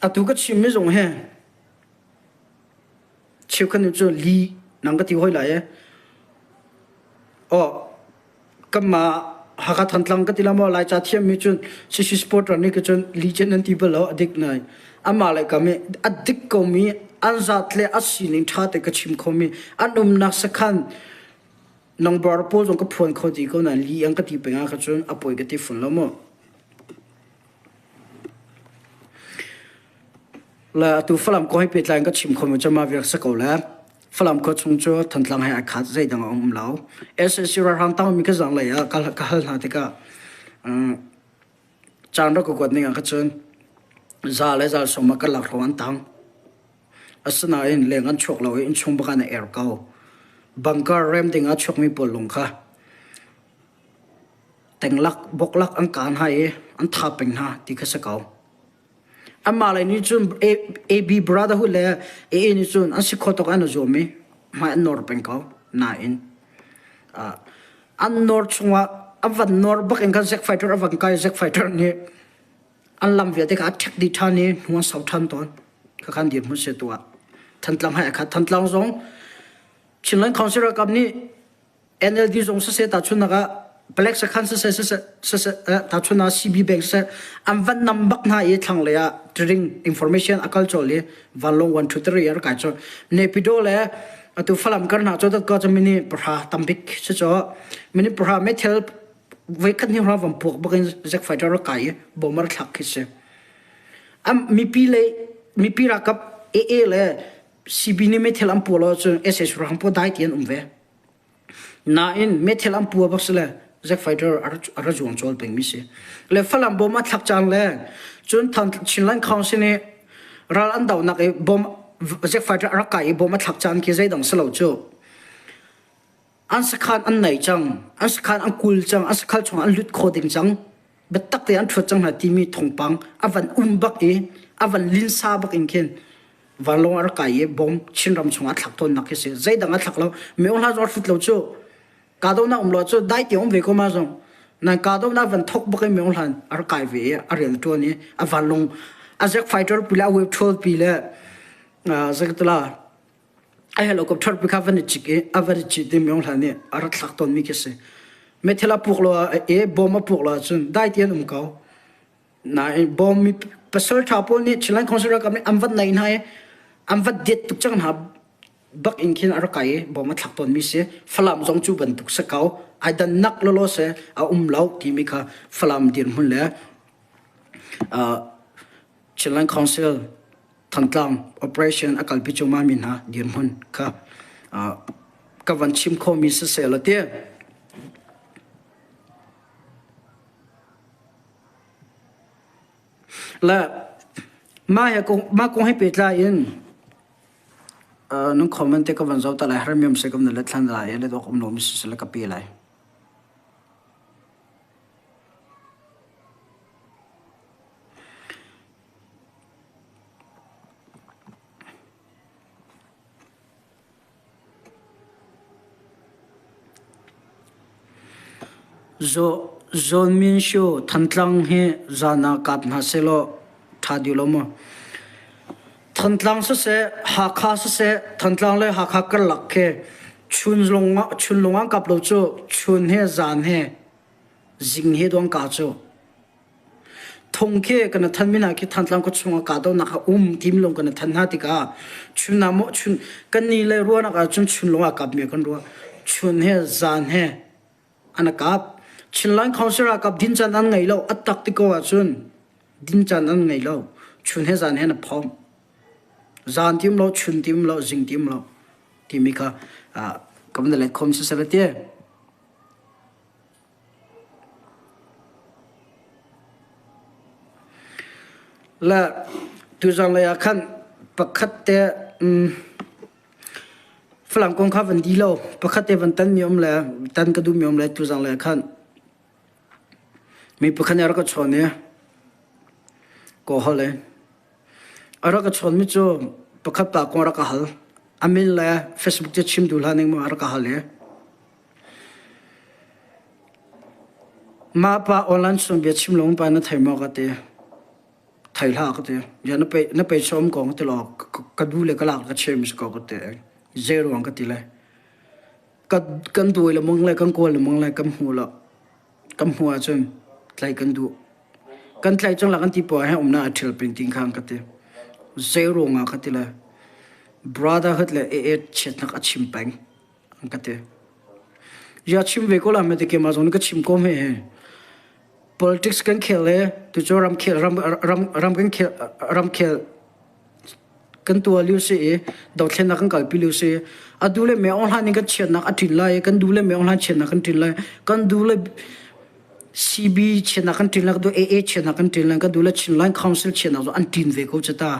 atu ka chimmi zong hi cheukhat nih cun li nang ka ti hoi lai i aw kanmah Hakha Thantlang ka ti la maw Laica thiammi cun CC Sport nih ka cun li cun nan ti bal lo a dik nai amah le kam i a dik komi an zat le a sining ṭha te ka chim khomi an umnak sakhan Nangbar pawl zong ka phuan kho ti ko nain li an ka ti peng ah kha cun a poi ka ti fawn lo mu. Le atu Falam kong hi pehtlai in ka chim khomi cu mah viak si ko le Falam khua chung cu Thantlang he ai khat zeidang a um lo. SAC ralhrang tangmi ka zanglei ah ka, ka hal hna tikah caan rak ka kuat ning ah kha cun za le zal sawm ah kan lak hrawng an tang. Asinain leng an chuak lo i innchung bak ah na er ko. Bunker rem ding ah chuakmi pawl lung kha tenglak boklak an kaan hna i an tha peng hna ti kha si ko. Amah lei nih cun AB Brotherhood le AA nih cun an si kho tuk an i zuam i hmai an nawr peng ko. Nain an nawr chungah a van nawr bak in khan Zack Fighter a van kai Zack Fighter nih an lam vialte kha a ṭhek dih ṭhan i hnu an sau ṭhan tawn. Khakhan dirhmun si tu ah Thantlang hai a khat. Thantlang zong Chinland Council ralkap nih NLD zong siseh tahchunhnak ah Black sakhan siseh siseh siseh tahchunhnak ah CB bank siseh an van nam bak hna i thlanglei ah trading information a kal cawl i vanlawng 1 2 3 an kai cawl. Nepido le atu Falam kar hna cu dat ka cu mini pahra tambik si cu mini pahra meithel voikhat hnih hra van puak bak in Zack fighter rak kai i bomber thlak khi si. Am mipi le mipi ralkap AA le CB nih meithel an puah lo ahcun SS rang paw dai ti an um ve. Nain meithel an puah bak si le Zack fighter a ra zuang cawl pengmi si. Le Falam bom a thlak cang le cun Chinland Council nih ral an dohnak i bom Zack fighter a rak kai i bom a thlak caan khi zeidang si lo cu. An sakhan an nei cang, an sakhan an kul cang, an sakhal chungah an lut kho ding cang. Biatak te an ṭhuat cang hna timi thawngpang a van um bak i a van linsa bak in khin vanlawng a rak kai i bom Chinram chungah a thlak tawnnak khi si. Zeidang a thlak lo. Myo hla zong a hrut lo cu. Kahdohnak um lo cu dai te um ve ko ma zong. Nan kahdohnak van thok bak in Myo Hlan a rak kai ve i a rian a ṭuan i a vanlawng a jet fighter pi le a wave 12 pi le zakatala a helicopter pi kha van i cik i a van i cit i Myo Hlan nih a rak thlak tawnmi khi si. Meithal a puak lo ah e bom a puak lo ahcun dai te an um ko. Nain bom mi pasal ṭha pawl nih Chinland Council ralkap nih an vat naih hna i an vat det tuk cang hna bak in khin a rak kai i bom a thlak tawnmi si. Falam zong cu bantuk si ko. Ai dan nak lawlaw si a um lo timi kha Falam dirhmun le uh, Chinland Council Thantlang operation a kalpi cuahmah mi hna dirhmun kha uh, ka van chim khomi siseh law ti. Le mah he kong mah kong he pehtlai in nan comment te ka van zoh ta lai harmiam se kam na let thlan lai le dok um lomi siseh le ka pe lai. Zawn Min Shu Thantlang hi zan ah kap hna sehlaw ṭha dih lo maw? Thantlang siseh, Hakha siseh, Thantlang le Hakha karlak khi chun lung ah kap lo cu chun he zan he zing he duang ka cu. Thung khi kan than mi hna khi Thantlang khua chungah kahdohnak a um timi lawng kan than hna tikah chun ah maw chun kan ni le ruahnak ah cun chun lawng ah kap mi kan ruah. Chun he zan he an a kap. Chinland Council ralkap din caan an ngei lo. A tak ti ko ahcun din caan an ngei lo. Chun he zan he na phomh. Zan ti um lo, chun ti um lo, zing ti um lo timi kha ka van let khom siseh ti. Le tuzan lei ah khan pakhat te Falam kong kha van di lo pakhat te van tan mi um le tan ka duh mi um le tuzan lei ah khan mi pakhat nih a rak ka chawn i kaw hol i a rak ka chawn mi cu pakhat pa kong a rak ka hal a min le Facebook cu chim duh hlah ning maw a rak ka hal i Mah pa online chung bia chim lawng pa na thei maw ka ti. Thei hlah ka ti. Ya na pe na pe chom ko ka ti law ka du le ka lak ka chem si ko ka ti. Zei ruang ka ti le. Ka kan duai le mong le kan kawl le mong le kan hmu lo. Kan hmu ahcun tlai kan duh. Kan tlai cang la kan ti po he umna a thil ping ting khang ka ti. Zei ruang ah ka ti le. Brotherhood le AA chiatnak a chim peng. An ka ti. Ya chim ve ko la me te ke ma zong ka chim ko me he. Politics kan khel le tu cu ram khel ram ram ram kan khel ram khel kan tua liu si i dothlennak kan kalpi liu si a du le me ong hlan in kan chiatnak a ṭin lai kan du le me ong hlan chiatnak kan ṭin lai kan du le CB chiatnak kan ṭin lai kan du AA chiatnak kan ṭin lai kan du le Chinland Council chiatnak cu an ṭin ve ko cu ta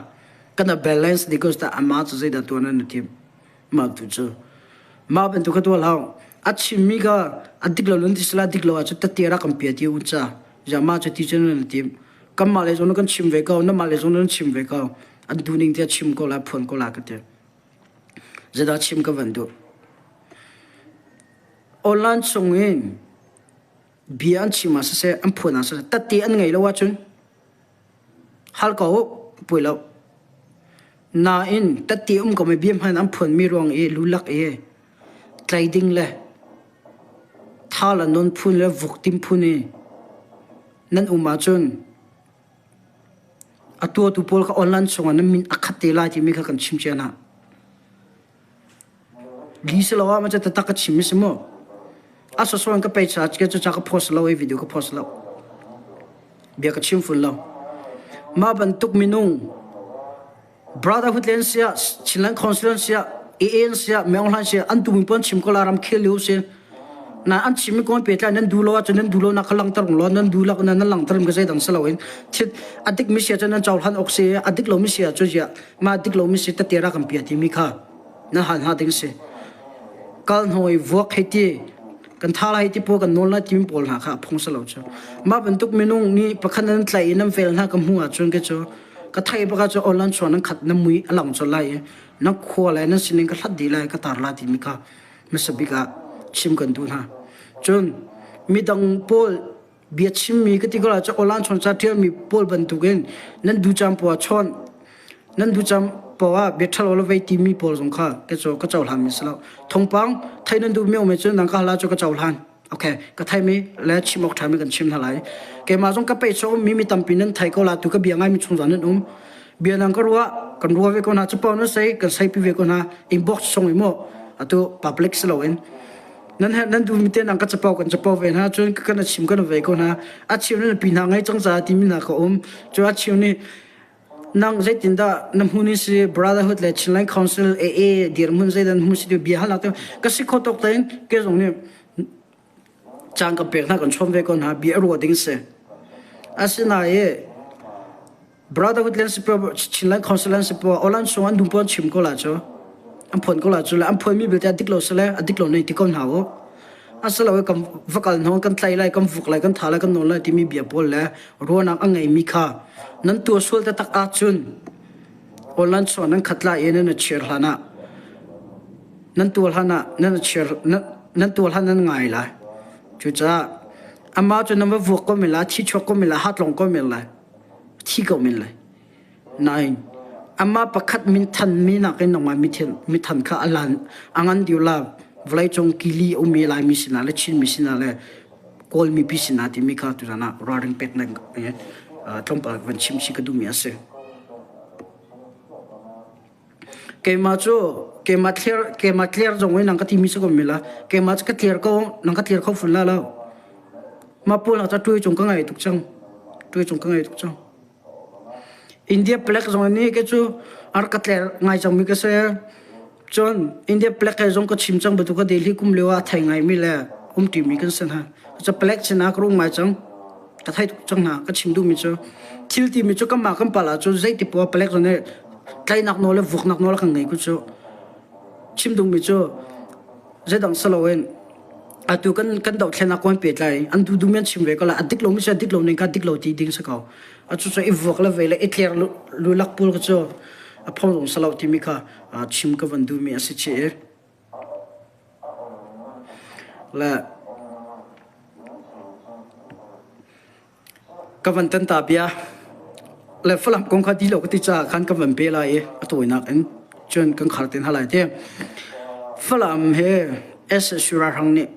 kana balance because ta ama cu zeidah tuan an tim mah tu cu. Mah bantuk kha tuah hlah. A chimmi kha a dik lo nan ti sala dik lo ahcun tette rak kan pia ti un ca. Ja mah cu ti cun nan tim. Kanmah le zong kan chim ve ko, namah le zong nan chim ve ko. An duhning te chim ko la, phuan ko la ka ti. Zedah chim ka van duh. Online chung in bia an chim ah siseh, an phuan ah siseh, tette an ngei lo ahcun hal ko u, pui lo. Nain tette um ko mi bia hman an phuanmi ruang i lulak i tlai ding le tha le non phun le vuk tim phun i nan um ahcun a tuahtu pawl kha online chungah nan min a khat te lai timi kha kan chim cia hna. Li si lo ah ma taktak ka chim si mu. A soso ka pei cha ke cu cha ka post lo i video ka post lo. Bia ka chim fun lo. Mah bantuk minung Brotherhood len sia Chinland Council sia AA sia Myeong Hlan sia an tu pon chim ko la ram khel liu si. Na an chim mi kon pe tla nan du lo ah nan du lo na kha langter lo nan du lak nan langter ka zei dang si lo in thit adik mi sia cun nan cohlan ok si adik lo mi sia cu ya ma dik lo mi si tete ra kan pia ti mi kha na han ha ding si kal hnoi vuak hei ti kan tha lai ti po kan nawl lai ti pawl hna kha phung sa lo chu ma bantuk minung ni pakhat nan tlai in nan fel hna ka hmu ah cun ke chu ka thai baka chu online chuan nan khat na mui alang chol lai na khua lai nan sining ka hlat di lai ka tar la ti mi kha hmasabik ah chim kan duh hna cun midang pawl bia chimmi ka ti ko la cu awlan chawn ca ṭialmi pawl bantukin nan du cam poah chawn nan du cam poah bia ṭhalo le vei timi pawl zong kha ka cu ka cohlan mi si lo thongpang thei nan duh mi um cu nang ka hala cu ka cohlan okay ka thei mi le chim awk ṭha mi kan chim hna lai keimah zong ka pei cho mi mi tampi nan thei ko la tu ka bia ngai mi chung zan nan um bia nang ka ruah kan ruah ve ko hna cu pau nan sei kan sei pi ve ko hna inbox song i mo atu public si lo in Nan herh nan duhmi te nang ka capo kan capo ve hna cun kan a chim kan ve ko hna. A chim nan pi hna ngei cang ca timi hna ka um. Cu a chim nih nang zeitindah na hmun i si Brotherhood le Chinland Council AA dirhmun zeidan hmu si bia halnak te ka si kho tok tein ke zong nih caan kan pek hna kan chom ve ko hna bia ruah ding si. Asinain Brotherhood len si Chinland Council an si Olan sung an dum pon chim ko la cu an phon ko la cu le an phon mi belte a dik lo sile a dik lo nei ti ko hna u asilo kan vakal hno kan tlai lai kan vuk lai kan tha lai kan nawl lai timi bia pawl le ruanak a ngei mi kha nan tua sual te tak ahcun online chuan nan khat lai i nan chir hlan ah nan tual hlan ah nan chir nan tual hlan nan ngai lai cucaah amah cu nan va vuak ko men la thi chuak ko men la hatlong ko men lai thi ko men lai. Nain amah pakhat minthan mi nakin nangmah mithan kha a lan a ngan deuh la vawleicung kili ummi Laimi sinah le Chinmi sinah le Kawl mipi sinah timi kha tuzan ah ralring pek nan tlawmpal van chim si ka duhmi a si. Keimah cu keimah tler keimah tler zong in nang ka timi si ko mi la keimah cu ka tler ko nang ka tler kho fun la lo mah pawl ca tuai cung ka ngai tuk cang tuai cung ka ngai tuk cang India plek zong nih ke cu ar ka tler ngai cang mi ka si cun India plek he zong ka chim cang batu ka Delhi kum lio ah thei ngai mi le um ṭi mi kan si hna cu plek sin ah ka rung ngai cang ka thei tuk cang hna ka chim duh mi cu thil ti mi cu kanmah kan pal ah cu zeiti poah palek zong nih tlaihnak nawl le vuknak nawl kan ngei ku cu chim duh mi cu zeidang si loin atu kan kan dohthlennak kong pehtlai an duh duh mi an chim ve ko la a dik lo mi si a dik lo ning ka dik lo ti ding si ko a cu cu i vuak le ve le i tler lu lak pul ka cu a phong zong si lo timi kha chim ka van duh mi a si chi Le ka van tan ta bia le Falam kong kha di lo ka ti caah khan ka van pe lai i a tawinak in cun kan khar te hna lai ti. Falam he SSU ralhrang nih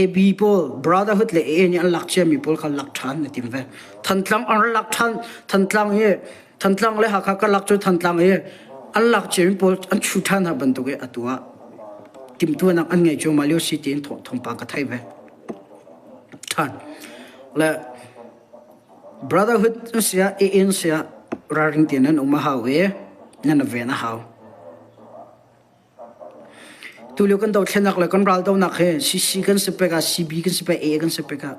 AB pawl Brotherhood le AA nih an lak ciami pawl kha lak ṭhan na tim ve. Thantlang an lak ṭhan Thantlang hi Thantlang le Hakha karlak cu Thantlang i an lak ciami pawl an chu ṭhan hna bantuk i atu ah timhtuahnak an ngei cuahmah lio si tiin thawngpang ka theih ve. Ṭhan. Le Brotherhood an si ah AA an si ah ralring tein nan um a hau i nan ven a hau. Tulio kan dothlennak le kan raldonak hi CC kan si pek ah CB kan si pek AA kan si pek ah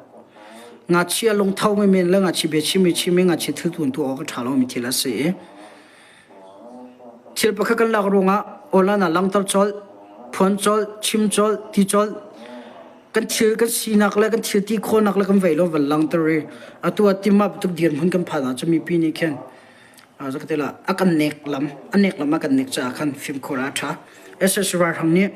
ngakchia lungtho men le ngakchia biachim i chim i ngakchia thil tuan tu awk a ṭha lomi thil a si i thil pakhat kan lak ruangah Online ah langter colh, phuan colh, chim colh, ti colh. Kan thil kan sinak le kan thil ti khawhnak le kan vei lo van langter i atu ah timah bantuk dirhmun kan phan ahcun mipi nih khin zakatela a kan nek lam a nek lam a kan nek caah khan fimkhur a ṭha. SS ralhrang nih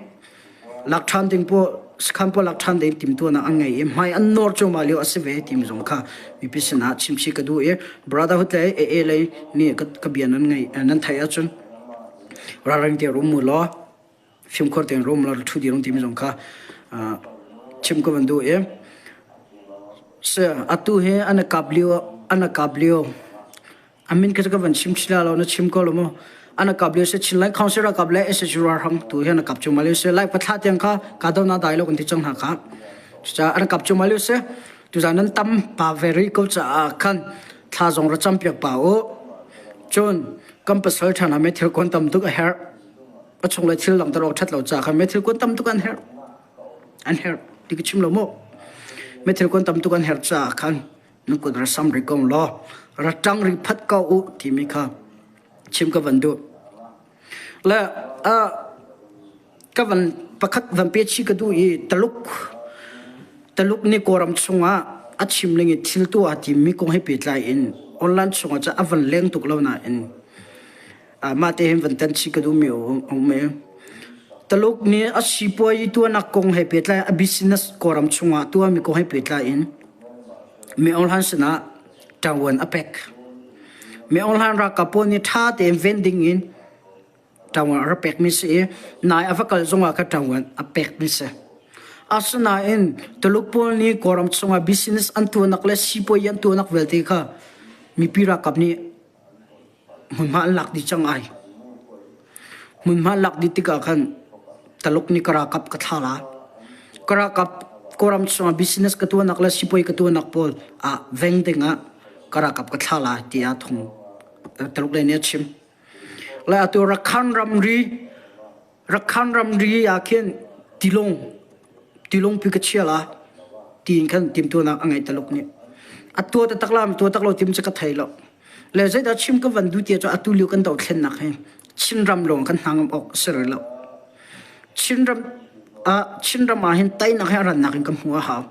lak ṭhan ding pawl sakhan pawl lak ṭhan ding timtuahnak an ngei i hmai an nawr cuahmah lio a si ve timi zong kha mipi sinah chimchih ka duh i brotherhood lei AA lei nih ka bia nan ngei nan theih ahcun ralring te rum mu law fimkhur tein rum law ṭhu dir timi zong kha chim ka van duh i atu hi an kap lio an kap lio A min kha ka van chim chila lo na chim ko lo mu. Ana kap lio se Chinland Council ra kap le SSU ra hram tu hian kap chu malio se lai pathla tiang kha ka do na dai lo kan ti chang hna kha. Cha ana kap chu malio se tu zan nan tam pa very ko cha khan thla zong ra cham piak pa u. Chun kam pasal thana me thil kon tam tuk a her. A chung le thil lang tar ok that lo cha khan me thil kon tam tuk an her. An her ti ka chim lo mu. Me thil kon tam tuk an her cha khan Na kut ra sam rih ko law ra ṭang rih phat ko u timi kha chim ka van duh. Le uh, ka van pakhat van pe chi ka duh i Taluk Taluk nih Kawlram chungah a chim ning i thil tuah a timmi kong he pehtlai in online chungah cu a van leng tuk lo nain mah te hin van tan chih ka duhmi a um i Taluk nih a sipuayi tuahnak kong he pehtlai a business Kawlram chungah tuahmi kong he pehtlai in Min Aung Hlaing sinah ṭangvuan a pek. Min Aung Hlaing ralkap pawl nih ṭha tein ven ding in ṭangvuan a rak pekmi si i nai a va kal zongah kha ṭangvuan a pekmi si. Asinain Tuluk pawl nih Kawlram chungah business an tuahnak le sipuayi an tuahnak vialte kha mipi ralkap nih Hmunhma an lak dih cang ai. Hmunhma an lak dih tikah khan Taluk nih ka ralkap ka thla la. Ka ralkap Kawlram chungah business ka tuahnak le sipuai ka tuahnak pawl ah veng dingah ka ralkap ka thla la tiah thung Taluk lei nih a chim. Le atu Rakhan ramri Rakhan ramri ah khin tilung tilungpi ka chia la tiin khan timtuahnak a ngei Taluk nih. A tuah taktak la tuah tak lo tim cu ka thei lo. Le zeidah chim ka van duh ti cu atu lio kan dothlennak hi Chinram lawng kan hna ngam awk a si rih lo. Chinram ah Chinram ah hin teinak hi a rannak in ka hmuh a hau.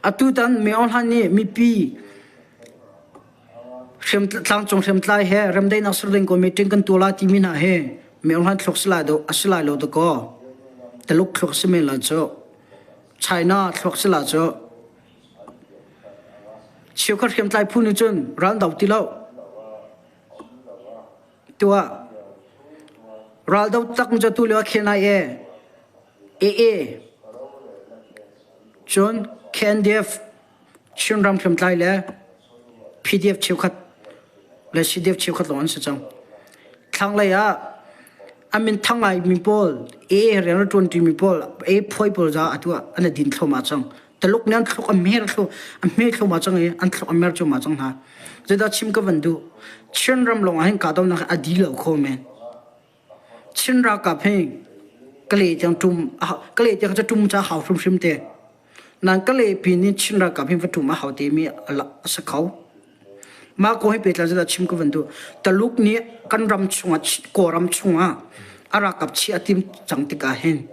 Atutan Min Aung Hlaing nih mipi tlangcung hriamtlai he remdaihnak ser ding meeting kan tuah lai timi hna hi Min Aung Hlaing thluk si lai a si lai lo dakaw. Taluk thluk si men lai cu. China thluk si lai cu. Cheukhat hriamtlai phu nih cun ral do ti lo. Tuah. Ral do tak cu tu lio a khel nai e. AA cun KNDF Chinram hriamtlai le PDF cheukhat le CDF cheukhat lawng an si cang. Thlanglei ah a min thang ngaimi pawl AA rian a ṭuanṭimi pawl AA phuai pawl za atu ah an i din thluahmah cang. Taluk nih an thluk a mer thlu a hme thluahmah cang i an thluk a mer cuahmah cang hna. Zeidah chim ka van duh? Chinram lawng ah hin kahdohnak a di lo kho men. Chin ralkap hi Kalay tiang ṭum Kalay tiang cu ṭum cu a hau hrimhrim te. Nain Kalay pin in Chin ralkap hi va ṭum a hau timi a si kho. Mah kong hi pehtlai zeidah chim ka van duh. Taluk nih kan ram chungah Kawlram chungah a ralkap chiah a tim cang tikah hin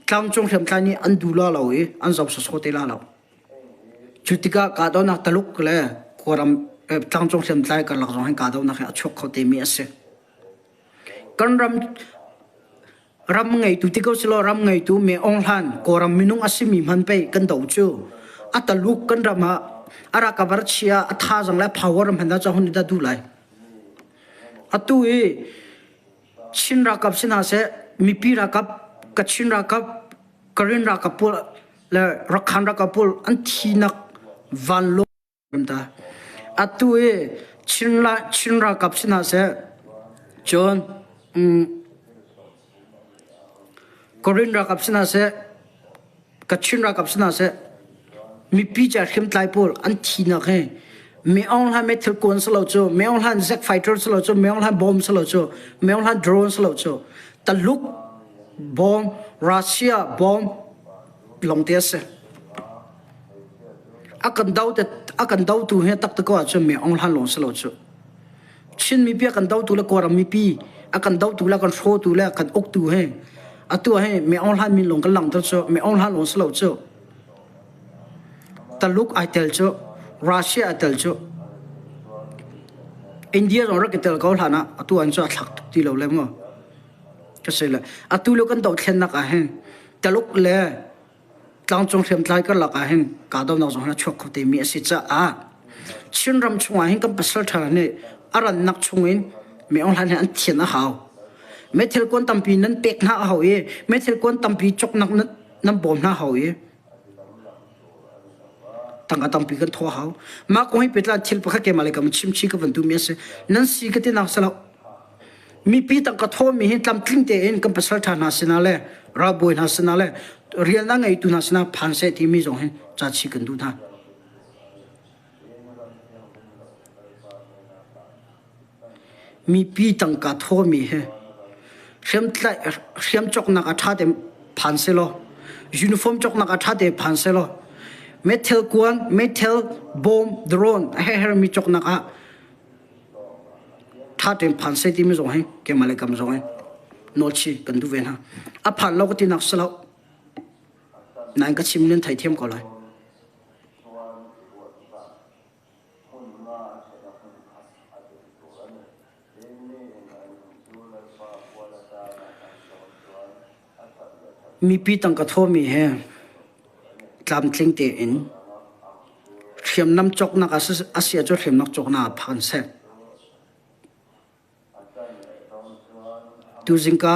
tlangcung hriamtlai nih an duh la lo i an zoh sawsawh te la lo. Cu tikah kahdohnak Taluk le Kawlram tlangcung hriamtlai karlak zong hin kahdohnak hi a chuak kho temi a si. Kan ram ram ngeitu ti ko selaw ram ngeitu Me Aung Hlan Kawlram minung a simi hman pei kan do cu a Taluk kan ram ah a rakabar chia a thazang le power hman dah hun dah duh lai. Atu i Chin ralkap si hna seh mipi ralkap Kachin ralkap Karen ralkap pawl le Rakhan ralkap pawl an thinak vanlawng ta atu i Chin Chin ralkap si hna seh cun Karen ralkap si hna seh Kachin ralkap si hna seh mipi ca hriamtlai pawl an thinak hi Mi Aung Hlaing meithal kuan si lo cu Mi Aung Hlaing jet fighter si lo cu Mi Aung Hlaing bomb si lo cu Mi Aung Hlaing drone si lo cu Taluk bomb Russia bomb lawngte a si. A kan do a kan dotu hi taktak ko ahcun Mi Aung Hlaing lawng si lo cu. Chin mipi a kan dotu le Kawlram mipi a kan dotu le a kan hrawtu le a kan uktu he atu he Me Aung Hlaing min lawng kan langhter cu Me Aung Hlaing lawng si lo cu Taluk ai tel cu Russia ai tel cu India zong rak i tel ko hlan ah atu an cu a thlak tuk ti lo le mu ka si le atu le kan dohthlennak ah hin Taluk le tlangcung hriamtlai karlak ah hin kahdohnak zong hin a chuak kho te mi a si caah Chinram chungah hin kan pasal ṭha nih a rannak chungin Mi Aung Hlaing hi an thian a hau. Meithil kuan tampi nan pek hna a hau i meithil kuan tampi cawknak nan, nan bawm hna hau i tangka tampi kan thawh a hau. Mah kong hi pehtlai thil pakhat keimah le kam chimchi ka van duhmi a si. Nan si ka tinak si lo. Mipi tangka thawhmi hi tlamtling tein kan pasal ṭha hna sinah le ralbawi hna sinah le rian a ngeitu hna sinah phan seh timi zong hi ca chi kan duh hna. Mipi tangka thawmi hi hriam cawknak ah ṭha tein phan sehlaw, uniform cawknak ah ṭha tein phan sehlaw, meithal kuan, meithal bawm, drone a herhmi cawknak ah ṭha tein phan seh timi zong hi keimah le kam zong hi nawlchi kan duh ve hna. A phan lo ka tinak si lo. Nain ka chim nan theithiam ko lai. Mipi tangka thawmi he tlamtling tein hriamnam cawknak a si ahcun hriamnam cawknak ah phan seh. Tuzing ka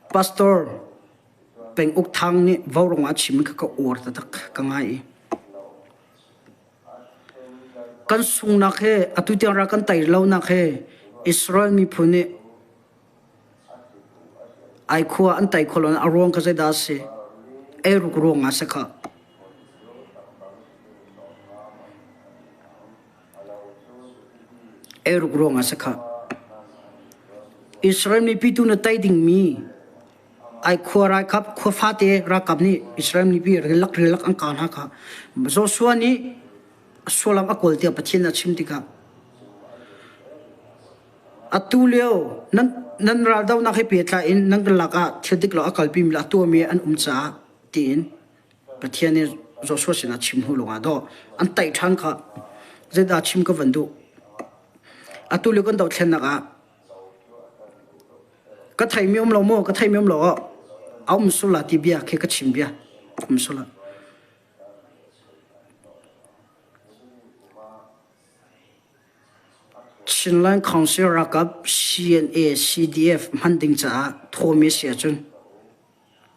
pastor Peng Uk Thang nih Vaurawng ah a chim kha ka uar taktak ka ngai i kan sungnak he atu tiang ral kan tei lonak he Israel miphun nih ai khua an tei kho lo a ruang kha zeidah a si? Eiruk ruang ah si khah. Eiruk ruang ah si khah. Israel mipi tu na tei dingmi ai khua ralkap khua fate ralkap nih Israel mipi rilak rilak an kah hna kha Joshua nih sualam a kawl tiah Pathian a chim tikah Atu lio nan nan raldohnak he pehtlai in nan kan lakah thil dik lo a kalpimi le a tuahmi an um caah tiin Pathian nih Joshua sinah chim hnu lawngah dawh an taih ṭhan kha zeidah chim ka van duh. Atu lio kan dohthlennak ah ka theimi um lo maw ka theimi um lo a um sula ti bia khi ka chim bia um sula. Chinland Council ralkap CNA, CDF hman ding caah thawmi a si ahcun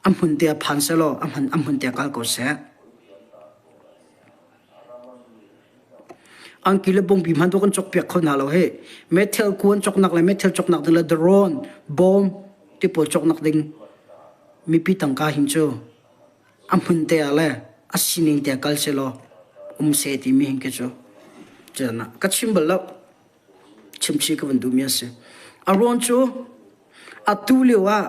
a hmun te ah phan sehlaw a hman a hmun te ah kal ko seh. Angki le bungpi hmanh tu kan cawkpiak kho hna lo hih. Meithal kuan cawknak le meithal cawknak ding le drone, bomb ti pawl cawknak ding mipi tangka hin cu a hmun te ah le a sining te ah kal sehlaw um seh timi hin khi cu ka chim bal lo chimchih ka van duhmi a si a ruang cu atu lio ah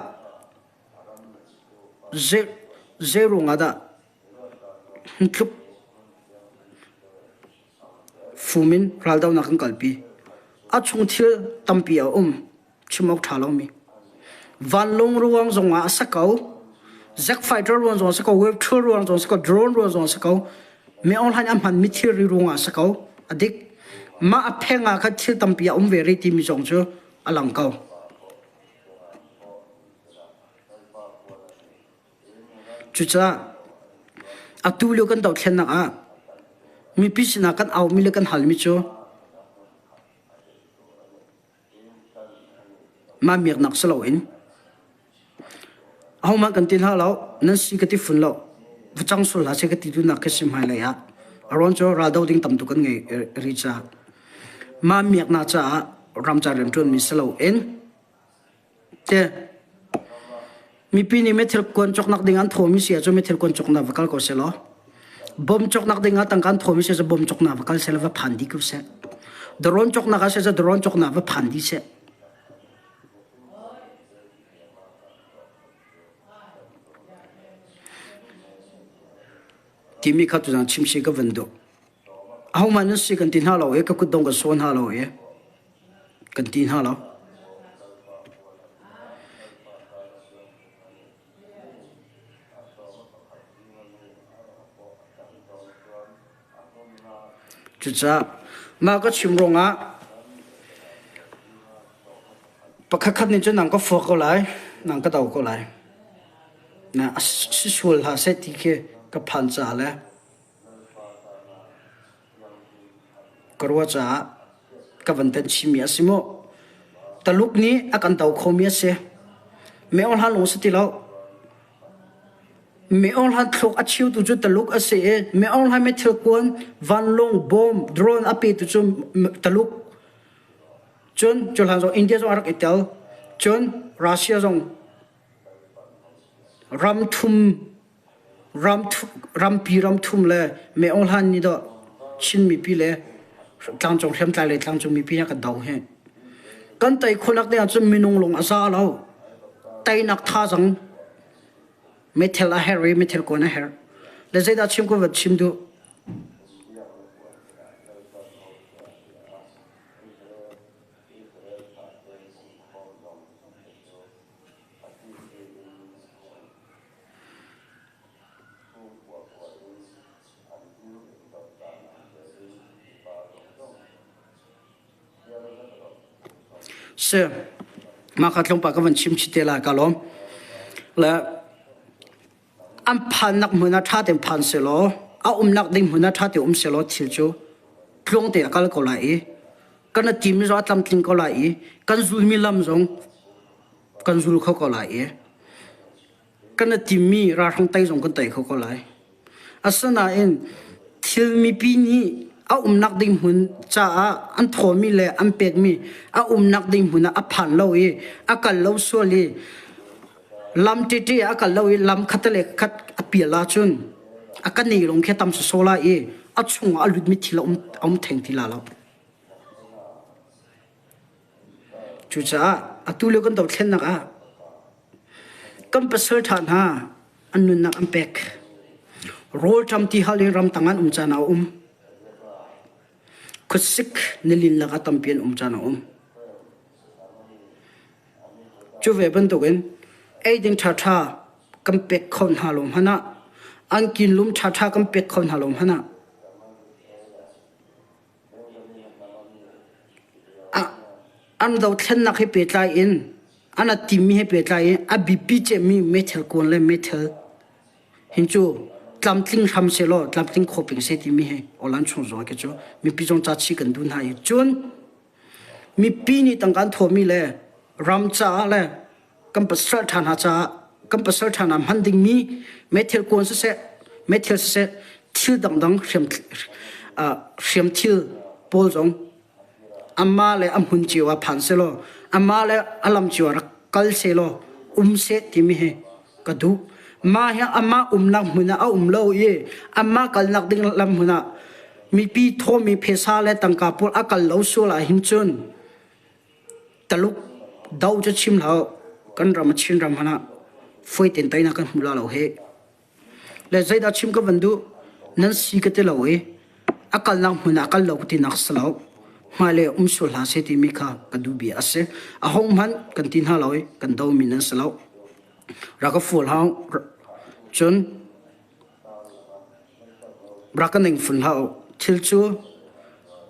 zei ruang ah dah tluk fum in raldohnak kan kalpi. A chung thil tampi a um, chim awk ṭha lomi. Vanlawng ruang zongah a sa ko, jet fighter ruang zong a si ko, wave tool ruang zong a si ko, drone ruang zong a si ko, mi online a hmanmi thilri ruangah a si ko. A dik. Mah a pheng ah khan thil tampi a um ve rih timi zong cu a lang ko. Cucaah atu lio kan dohthlennak ah mipi sinah kan aumi le kan halmi cu mah miaknak si loin ahohmanh kan ti hna lo, nan si ka ti fun lo, va cang sul hlah seh ka ti duhnak khi si hmailei ah a ruang cu raldo ding tam tuk kan ngei rih caah mah miaknak caah ramca rianṭuanmi si loin Te mipi nih meithil kuan cawknak ding an thawmi si ahcun meithil kuan cawknak va kal ko seh law bom cawknak ding ah tangka an thawmi si ahcun bom cawknak va kal seh law va phan dih ko seh. Drone cawknak ah si ahcun drone cawknak va phan dih seh. Timi kha tuzaan chimsi ka van duh. Ahohmanh nan si kan ti hna lo i ka kutdong kan sawn hna lo i kan ti hna lo. Cucaah mah ka chim ruangah pakhatkhat nih cun nang ka fuak ko lai, nang ka do ko lai. Na si sual hlah seh ti khi ka phan caah le ka ruah caah ka van tenh chihmi a si mu. Taluk nih a kan do khomi a si. Meo hlan lawng si ti lo. Meo hlan thluk a cheutu cu Taluk a si i meo hlan me thilkuan, vanlawng, bom, drone a petu cu Taluk. Cun cu hlan zong India zong a rak i tel. Cun Russia zong ram thum Rampi ramthum le Meo Hlan nih dawh Chin mipi le tlangcung hriamtlai le tlangcung mipi he kan do hi. Kan tei khawhnak ding ahcun minung lung a za lo. Teinak thazaang meithel a herh i meithel kuan a herh. Le zeidah chim ko va chim duh. Si. Mah kha tlawmpal ka van chim chih te lai ka lawm. Le an phannak hmun ah ṭha tein phan selaw a umnak ding hmun ah ṭha tein um selaw thil cu tluang te a kal ko lai i kan a timi zong a tlamtling ko lai i kan zulmi lam zong kan zul kho ko lai i kan i timmi ralhrang tei zong kan tei kho ko lai. Asinain thil mipi nih a umnak ding hmun caah an thawmi le an pekmi a umnak ding hmun ah a phan lo i a kal lo sual i lam tete a kal lo i lam khat le khat a pial ahcun a kan nei lawng khi a tam sawsawh lai i a chungah a lutmi thil a um, a um theng ti la lo. Cucaah atu lio kan dothlennak ah kan pasalṭha hna an nunnak an pek. Rawlṭam tihal in ramtang an um caan a um. Khuasik nilin lakah tampi an um caan a um. Cu ve bantukin eiding ṭhaṭha kan pek kho hna lo hmanh ah an kinlum ṭhaṭha kan pek kho hna lo hmanh ah An dothlennak he pehtlai in an a timmi he pehtlai in a biapi cemmi meithal kuan le meithal hin cu tlamtling hram sehlaw tlamtling kho peng seh timi hi Awlan chung zong khi cu mipi zong ca chih kan duh hna i cun mipi nih tangka an thawhmi le ram caah le kan pasal ṭha hna caah kan pasal ṭha hna hman dingmi meithal kuan siseh meithal siseh thil dangdang hriam hriamthil pawl zong amah le a hmun cio ah phan selaw amah le a lam cio ah rak kal selaw um seh timi hi ka duh mah hi amah umnak hmun ah a um lo i amah kalnak ding lam hmun ah mipi thawmi phesa le tangka pawl a kal lo sual ah hin cun Taluk do cu chim hlah kan ram Chin ram hmanh ah fawi tein teinak kan hmu la lo hih. Le zeidah chim ka van duh nan si ka ti lo i a kalnak hmun ah kal lo ka tinak si lo. Hmailei um sual hlah seh timi kha ka duh bia a si. A hong hmanh kan ti hna lo i kan domi nan si lo. Rak ka fual hau cun Rak ka ning fun hlah u. Thil cu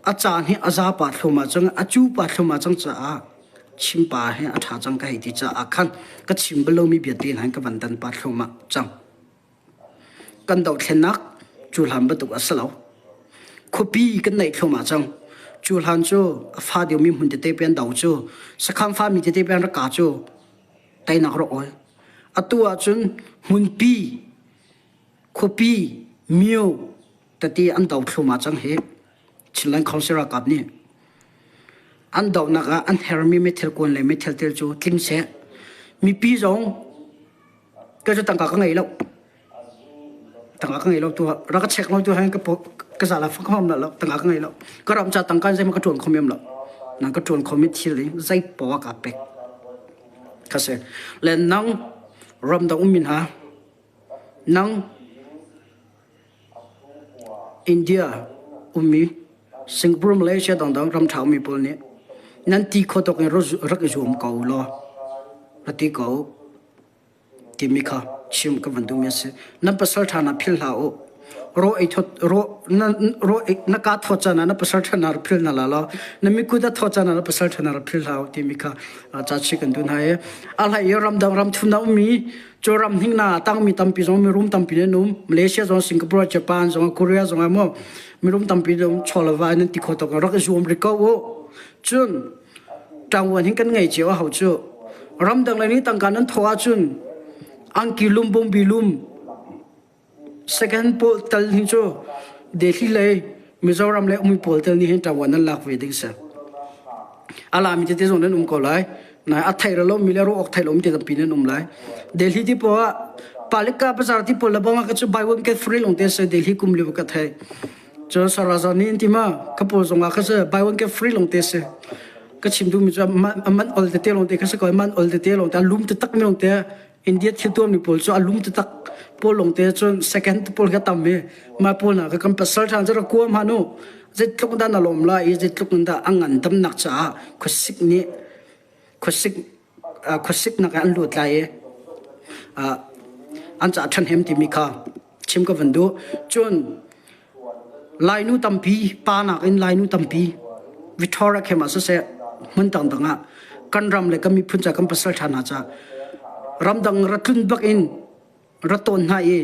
a caan hi a zapa thlum ah cun a cupa thlum ah cang caah chimpa hi a ṭha cang ka hei ti caah khan ka chim bal lomi bia te hna in ka van dan pa thlum ah cang. Kan dothlennak cu hlan bantuk a si lo. Khuapi kan neih thlum ah cang. Cu hlan cu a fa deuhmi hmun tete pe an do cu sakhan fami tete pe an rak ka cu teinak rak awl. Atu ahcun hmunpi Khuapi myo tete an do thluahmah cang hi Chinland Council ralkap nih an dohnak ah an hermi meithal kuan le meithal tel cu tling seh. Mipi zong ka cu tangka ka ngei lo. Tangka ka ngei lo tu rak ka check lo tu han ka ka zala fak hom lo tangka ka ngei lo. Ka ram ca tangka zei ma ka tuan kho mem lo. Nang ka tuan kho mi thil ding zei poah ka pek. Ka se. Le nang ram dang um min ha Nang India ummi. Singapore, Malaysia dangdang ram ṭha ummi pawl nih nan ti kho tawk in rak i zuam ko law ra ti ko timi kha chim ka van duhmi a si. Nan pasal ṭha hna philh hlah u. Ro ei thawt ro na ro na ka thawt caan ah na pasal ṭha hna rak philh hna la law na mikut a thawt caan ah na pasal ṭha hna rak philh hlah u timi kha ca chi kan duh hna i a hlei i ramdang ram thum na ummi cu ram hning na tangmi tampi zong mirum tampi nan um Malaysia zong Singapore Japan zong Korea zong ah maw mirum tampi zong chawlava nan ti kho tok rak i zuam rih ko u cun ṭangvuan hin kan ngei cio a ho cu ramdang lei nih tangka nan thawh ahcun angki lum bawngbi lum second pawl tal hi cu Delhi lei Mizoram lei ummi pawl tel nih hin ṭangvuan nan lak ve ding si a lami tete zong nan um ko lai nai a thei lo mi le ro ok thei lo mi te tampi nan um lai Delhi ti po ah Palika bazar ti pawl le bang ka cu buy one get free long te se Delhi kum liu ka thei Cun Sarazani in ti ma ka paw zong ah kha si buy one get free lawng te si. Ka chim duhmi cu a man ol tete lawng te kha si ko man ol tete lawng te a lum taktak mi lawng te India thil tuam mi pawl cu a lum taktak pawl lawng te cun second pawl kha tam i mah pawl hna kha kan pasal ṭhan cu rak kuam han u zeitluk dah na lawm lai i zeitluk in dah a ngandamnak caah khuasik nih khuasik khuasik nak ah an lut lai i an caah ṭhahnem timi kha chim ka van duh. Cun Lainu tampi pa nakin Lainu tampi Victoria khem ah siseh hmun dangdang ah kan ram le kan miphun ca kan pasal ṭha hna ca ramdang ra tlun bak in ra tawn hna i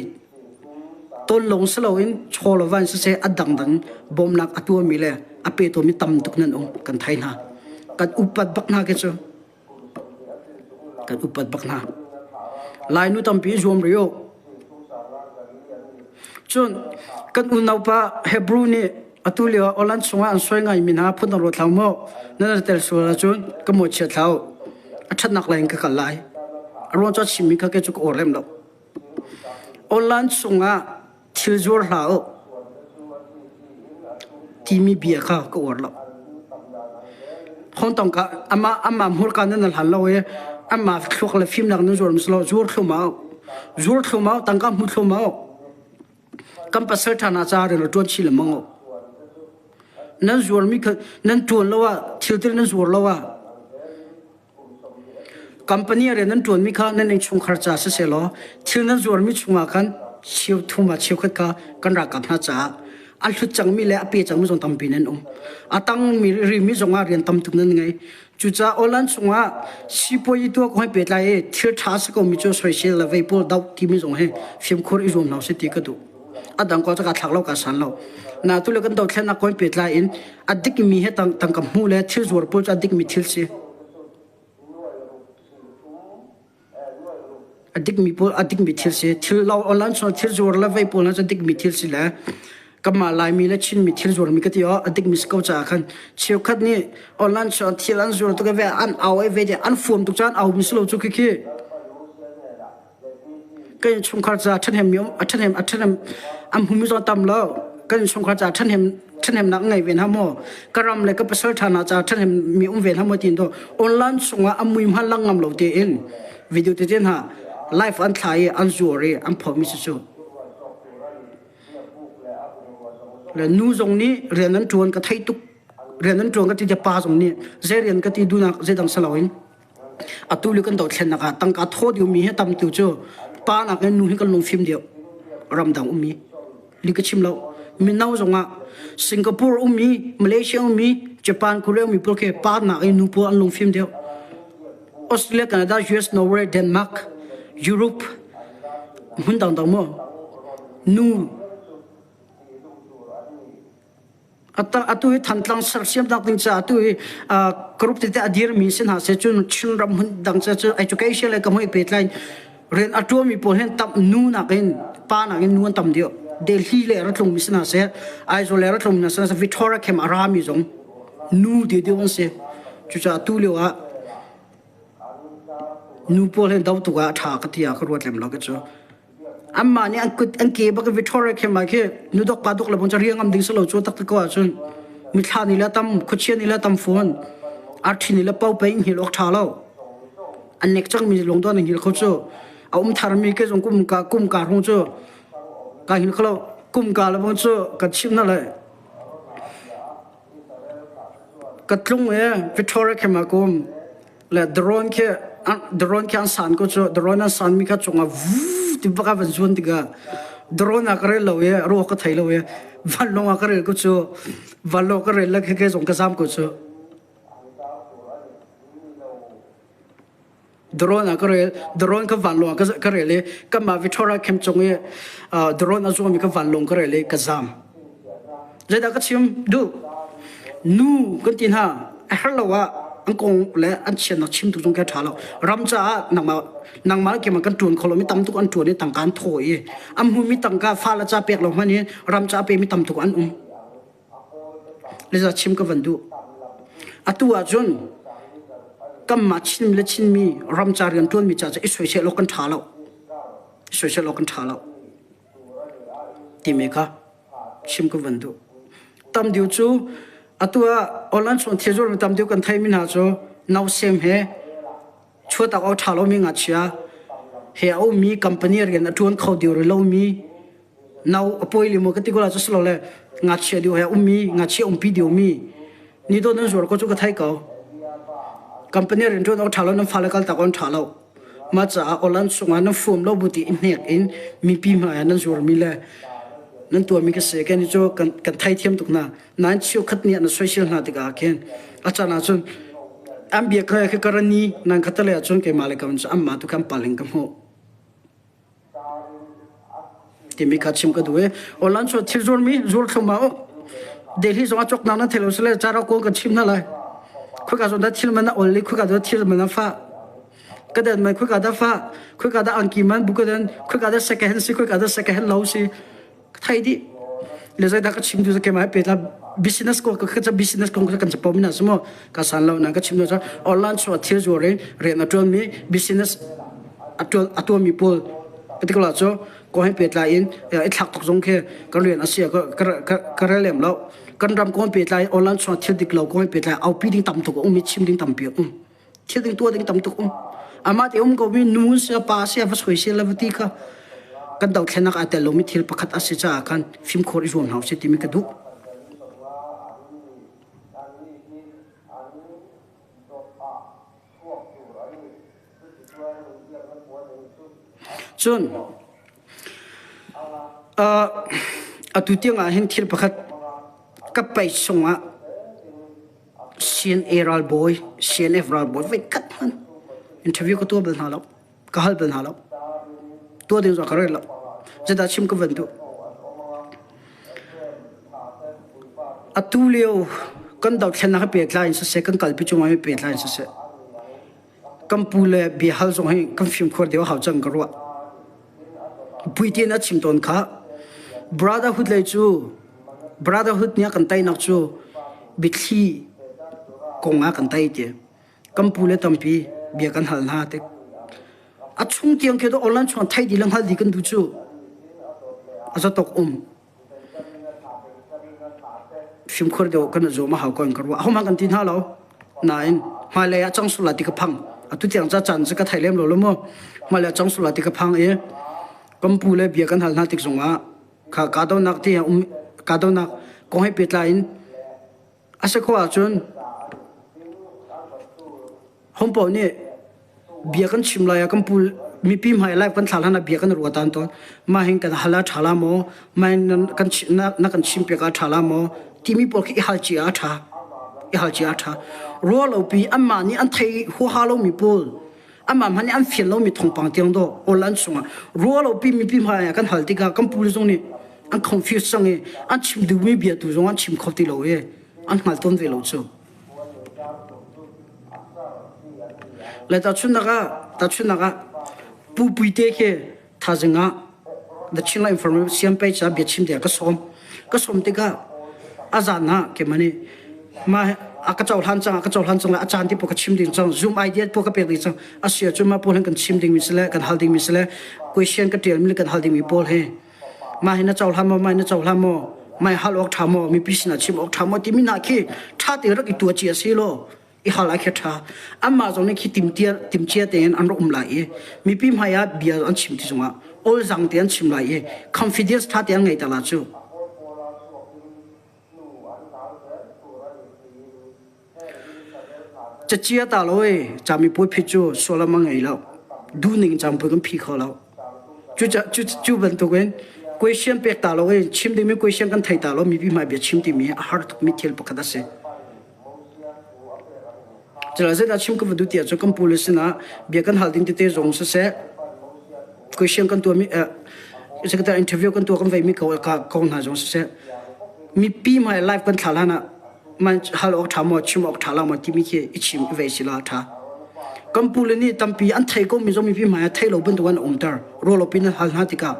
tawn lawng si loin chaw le van siseh a dangdang bawmnak a tuahmi le a pe tawnmi tam tuk nan um kan thei hna kan upat bak hna khi cu Kan upat bak hna. Lainu tampi zuam rih u. Cun kan unaupa Hebrew nih atu lio ah Oland chungah an soi ngaimi hna phun dang ruat hlah maw nan tel sual ahcun ka mawhchiat hlah u. A ṭhatnak lei in ka kal lai. A ruang cu a chimmi kha kei cu ka awr lem lo. Online chungah thil zuar hlah u timi bia kha ka uar lo. Hongtong ka amah amah hmurka nan hlan lo i amah thluak le fimnak nan zuar mis lo zuar thlum au zuar thlum au tangka hmu thlum au kan pasal ṭha hna ca rian ṭuan chi lengmang u nan zuar mi kha nan ṭuan lo ah thil til nan zuar lo ah Company rian nan ṭuanmi kha nan innchungkhar ca sisehlaw thil nan zuarmi chungah khan cheu thum ah cheukhat kha kan ralkap hna caah a hlut cangmi le a pe cangmi zong tampi nan um. A tangmi rimi zongah rian tam tuk nan ngei. Cucaah online chungah sipuazi tuah kong he pehtlai i thil ṭha a si komi cu soisel le vei pawl doh timi zong hi fimkhur i zuam hna usih ti ka duh. A dang ko cu kaa thlak lo kaa san lo. Na tu le kan dothlennak kong he pehtlai in a dikmi he tangka hmuh le thil zuar pawl cu a dikmi thil si. A dikmi pawl a dikmi thil si. Thil lo online chung thil zuar le vei pawl hna cu a dikmi thil si le kanmah Laimi le Chinmi thil zuarmi ka ti aw a dikmi si ko caah khan cheukhat nih online chung thil an zuar tuk i ve an au i ve an fuam tuk caan au mi si lo cu khikhi. Kan innchungkhar ca ṭhahnem mi a ṭhahnem a ṭhahnem an hmumi zong tam lo. Kan innchungkhar ca ṭhahnem ṭhahnemnak ngei ve hna maw? Ka ram le ka pasal ṭha hna ca ṭhahnem mi um ve hna maw tiin to online chungah a mui hman lang ngam lo tein video tete hna live an thla i an zuar i an phomi si cu. Le nu zong nih rian an ṭuan ka theih tuk rian an ṭuan ka ti pa zong nih zei rian ka ti duhnak zeidang si loin Atu lio kan dothlennak ah tangka thaw deuhmi hi tam tu cu pa nakin nu hi kan lungfim deuh. Ramdang ummi li ka chim lo. Mino zongah Singapore ummi, Malaysia ummi, Japan, Korea ummi pawl khi pa nakin nu pawl an lungfim deuh. Australia, Canada, US, Norway, Denmark, Europe hmun dangdang maw nu Atu hi Thantlang sersiamnak ding caah atu hi group tete a dirmi si hna seh cun Chinram hmun dang cu education le ka hmuh i pehtlai rian a ṭuanmi pawl hin tam nu nakin pa nakin nu an tam deuh. Delhi le ra tlungmi si hna seh Aizawl le ra tlungmi hna seh Victoria khem a rami zong nu deuhdeuh an si. Cucaah atu lio ah nu pawl hin do tuk ah a ṭha ka ti ah ka ruat lem lo ka cu. Anmah nih an kut an ke bak in Victoria khem ah khi nudok pa dok le bang cu riang am ding si lo cu tak ko ahcun mithla nih le tam khuachia nih le tam fawn arthi nih le pau pei hngil awk ṭha lo an nek cangmi lung tuan hngil kho cu a um tharmi ke zong kum ka kum ka rung cu ka hngil kho lo kum ka le bang cu ka chim na le. Ka tlung i Victoria khem ah ka um. Le drone khi drone khi an san ko cu drone an san mi kha cungah vuu ti bak a van zuan tikah drone ah ka rel lo i ruak ka thei lo i vanlawng ah ka rel ko cu vanlawng ka rel le khi ke zong ka zam ko cu. Drone ah ka rel drone ka vanlawng ah ka rel i kanmah Victoria camp cung i drone a zuangmi ka vanlawng ka rel i ka zam. Zeidah ka chim duh? Nu kan ti hna a herh lo ah an kong le an chiatnak chim tu zong khi a ṭha lo. Ram caah nangmah nangmah le keimah kan ṭuan kho lo mi tam tuk an ṭuan i tangka an thaw i an hmuhmi tangka fale ca pek lo hmanh in ram ca a pemi tam tuk an um. Liza chim ka van duh. Atu ahcun kanmah Chin le Chinmi ramca rian ṭuanmi ca cu i soisel awk kan ṭha lo. I soisel awk kan ṭha lo. Timi kha chim ka van duh. Tam deuh cu atu ah online chung thil zuarmi tam deuh kan theimi hna cu nausem he chuatak awk ṭha lomi ngakchia he a ummi company rian a ṭuan kho deuh rih lomi nau a pawi li maw ka ti ko la cu si lo le ngakchia deuh he a ummi ngakchia umpi deuhmi ni dawt nan zuar ko cu ka thei ko company rian ṭuan awk ṭha lo nan fale kal tak awk ṭha lo mah caah online chungah nan fuam lo bu ti i hnek in mipi hmai ah nan zuarmi le nan tuahmi ka si kan cu kan kan thei thiam tuk hna nain cheukhat nih an soisel hna tikah khin a caan ahcun an bia kha khi karani nan khatale ahcun keimah le kam cu anmah tu khan paling ka hmuh timi kha chim ka duh i online cu thil zuarmi zuar thlum ah Delhi zong ah cawknak nan thei lo sile cara kawl kan chim hna lai khoika zawn dah thil man a ol i khoika dah thil man a fah ka den man khoika dah fah khoika dah angki man bukaden khoika dah second hand si khoika dah second hand lo si thei dih le zeidah ka chim tu keimah pe la business ko ka ka business kong ka kan chapo mina sumo ka san lo na ka chim no online so thil zuar in rian a tuan mi business a tuan a tuan mi pawl particular chu ko he pe tlai in i thlak tuk zong khi kan rian a sia ka ka ka rel lem lo kan ram ko pe tlai online so thil dik lo ko pe tlai au pi ding tam tuk um mi chim ding tampi um thil ding tuah ding tam tuk um amah te um ko mi nu sia pa sia va soi sia la va ti kha kan dothlenak aa tel lomi thil pakhat a si caah khan fimkhur i zuam hna usih timi ka duh. Cun uh, atu tiang ah hin thil pakhat ka page chungah CNA ralbawi, CNF ralbawi voikhat hmanh interview ka tuah bal hna lo. Ka hal bal hna lo. Tuah ding zong ka rel lo. Zeidah chim ka van duh? Atu lio kan dothlennak he pehtlai in siseh, kan kalpi cungah he pehtlai in siseh, kan pu le biahal zong hi kan fimkhur deuh a hau cang ka ruah. Puitin a chim tawn kha brotherhood lei cu brotherhood nih a kan teinak cu biathli kong ah kan tei ti. Kan pu le tampi bia kan hal hna tik a chung tiang khi online chuan thei di le hngal di kan duh cu a zatok um. Fimkhur deuh kan zuam a hau ko in ka ruah. Ahohmanh kan ti hna lo. Nain hmailei ah cang sual lai ti ka phang. Atu tiang ca caan cu ka thei lem lo lo mu. Hmailei ah cang sual lai ti ka phang i kan pu le bia kan hal hna tik zongah kha kahdohnak ti um kahdohnak kong he pehtlai in A si khawh ahcun Home nih bia kan chim lai ah kan pu mipi hmai live kan thlah hlan ah bia kan ruat an tawn. Mah hin kan hal ah ṭha la maw? Mah hin kan na, na kan chim piak ah ṭha la maw? Timi pawl khi i hal cia a ṭha. I hal cia a ṭha. Ruah lo pi anmah nih an thei huaha lomi pawl amah hmanh nih an fian lomi thawngpang tiang dawh online chungah ruah lo pi mipi hmai ah kan hal tikah kan pu le zong nih an confuse cang i an chim duhmi bia tu zong an chim kho ti lo i an hngal tawn ve lo cu. Le tahchunhnak ah tahchunhnak ah Pu Puite khi thazing ah The Chinland Information siam pei ca bia chim tiah ka sawm. Ka sawm tikah a zan ah keimah nih mah a ka cohlan cang a ka cohlan cang le a caan ti pawl ka chim ding cang Zoom idea pawl ka pek ding cang a si ahcun mah pawl hin kan chim dingmi si le kan hal dingmi si le question ka ṭialmi le kan hal dingmi pawl hi mah hi na cohlan maw mah hi na cohlan maw mah hi hal awk ṭha maw mipi sinah chim awk ṭha maw timi hna khi ṭha tein rak i tuah cia si law i hal ai khi ṭha anmah zong nih khi timtia timcia tein an rak um lai i mipi hmai ah bia an chim ti zongah olzang te an chim lai i confidence ṭha te an ngei ta la cu. Cacia ta lo e camipuai phit cu sullam a ngei lo. Duhning camipuai kan phi kho lo. Cu cu cu bantukin question pek ta lo in chim dingmi question kan thei ta lo mipi hmai bia chim timi a har tukmi thil pakhat a si. Cula zeidah chim ka va duh ti ahcun kan pu le sinah bia kan hal ding tete zong siseh question kan tuahmi secretary interview kan tuah kan veimi ko ko hna zong siseh mipi hmai live kan thla hlan ah man hal awk ṭha maw chim awk ṭha lo maw timi khi i chim i vei si la ṭha. Kan pu le nih tampi an thei ko mi zong mipi hmai ah thei lo bantuk an umter rualo pin an hal hna tikah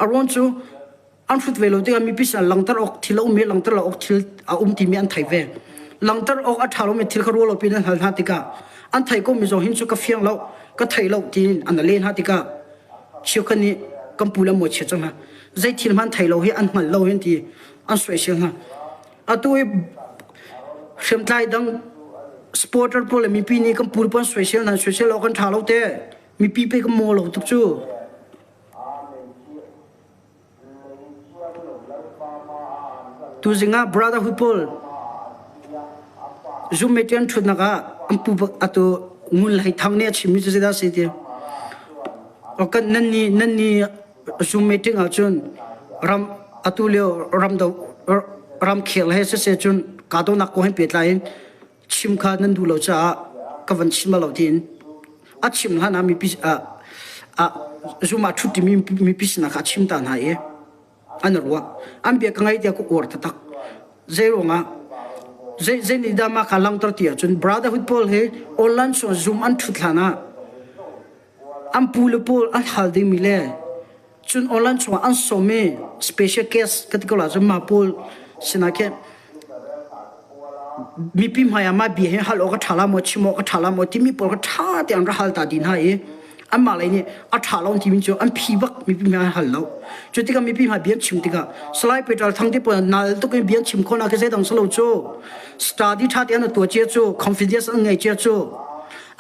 a ruang cu an hrut ve lo tikah mipi sin langter awk thil a um i langter lo awk thil a um timi an thei ve. Langter awk a ṭha lomi thil kha rualo pin an hal hna tikah an thei ko mi zong hin cu ka fiang lo ka thei lo tiin an le hna tikah cheukhat nih kan pu le maw chia cang hna zei thil hmanh thei lo hi an hngal lo hin ti an soisel hna. Atu i hriamtlai dang supporter pawl le mipi nih kan pu pawl soisel hna soisel awk kan ṭha lo te mipi pe kan maw lo tuk cu. Tuzing ah Brotherhood pawl Zoom meeting an ṭhutnak ah an pu atu Ngun Hlei Thang nih a chimmi cu zeidah a si ti? Kan nan nih nan nih Zoom meeting ahcun ram atu lio ramdo ramkhel he siseh cun kahdohnak kong he pehtlai in chim kha nan duh lo caah ka van chim lo tiin a chim hlan ah mipi ah Zoom ah ṭhut timi mipi sinah kha a chim ta hna i an ruah an bia ka ngaih tiah ka uar taktak zei ruangah zei zei nih dah mah kha langhter ti ahcun brotherhood pawl hi online chung Zoom an ṭhut hlan ah An pu le pawl an hal dingmi le cun online chungah an sawm i special case ka ti ko la cun mah pawl sinah khin mipi hmai ah mah bia hi hal awk a ṭha la maw chim awk a ṭha la maw timi pawl kha ṭha tein an ra hal ta dih hna i anmah lei nih a ṭha lo timi cu an phi bak mipi hmai an hal lo. Cu tikah mipi hmai bia an chim tikah Salai Peter Thang te pawl nal tuk in bia an chim khawh nak khi zeidang si lo cu study ṭha tein an tuah cia cu confidence an ngei cia cu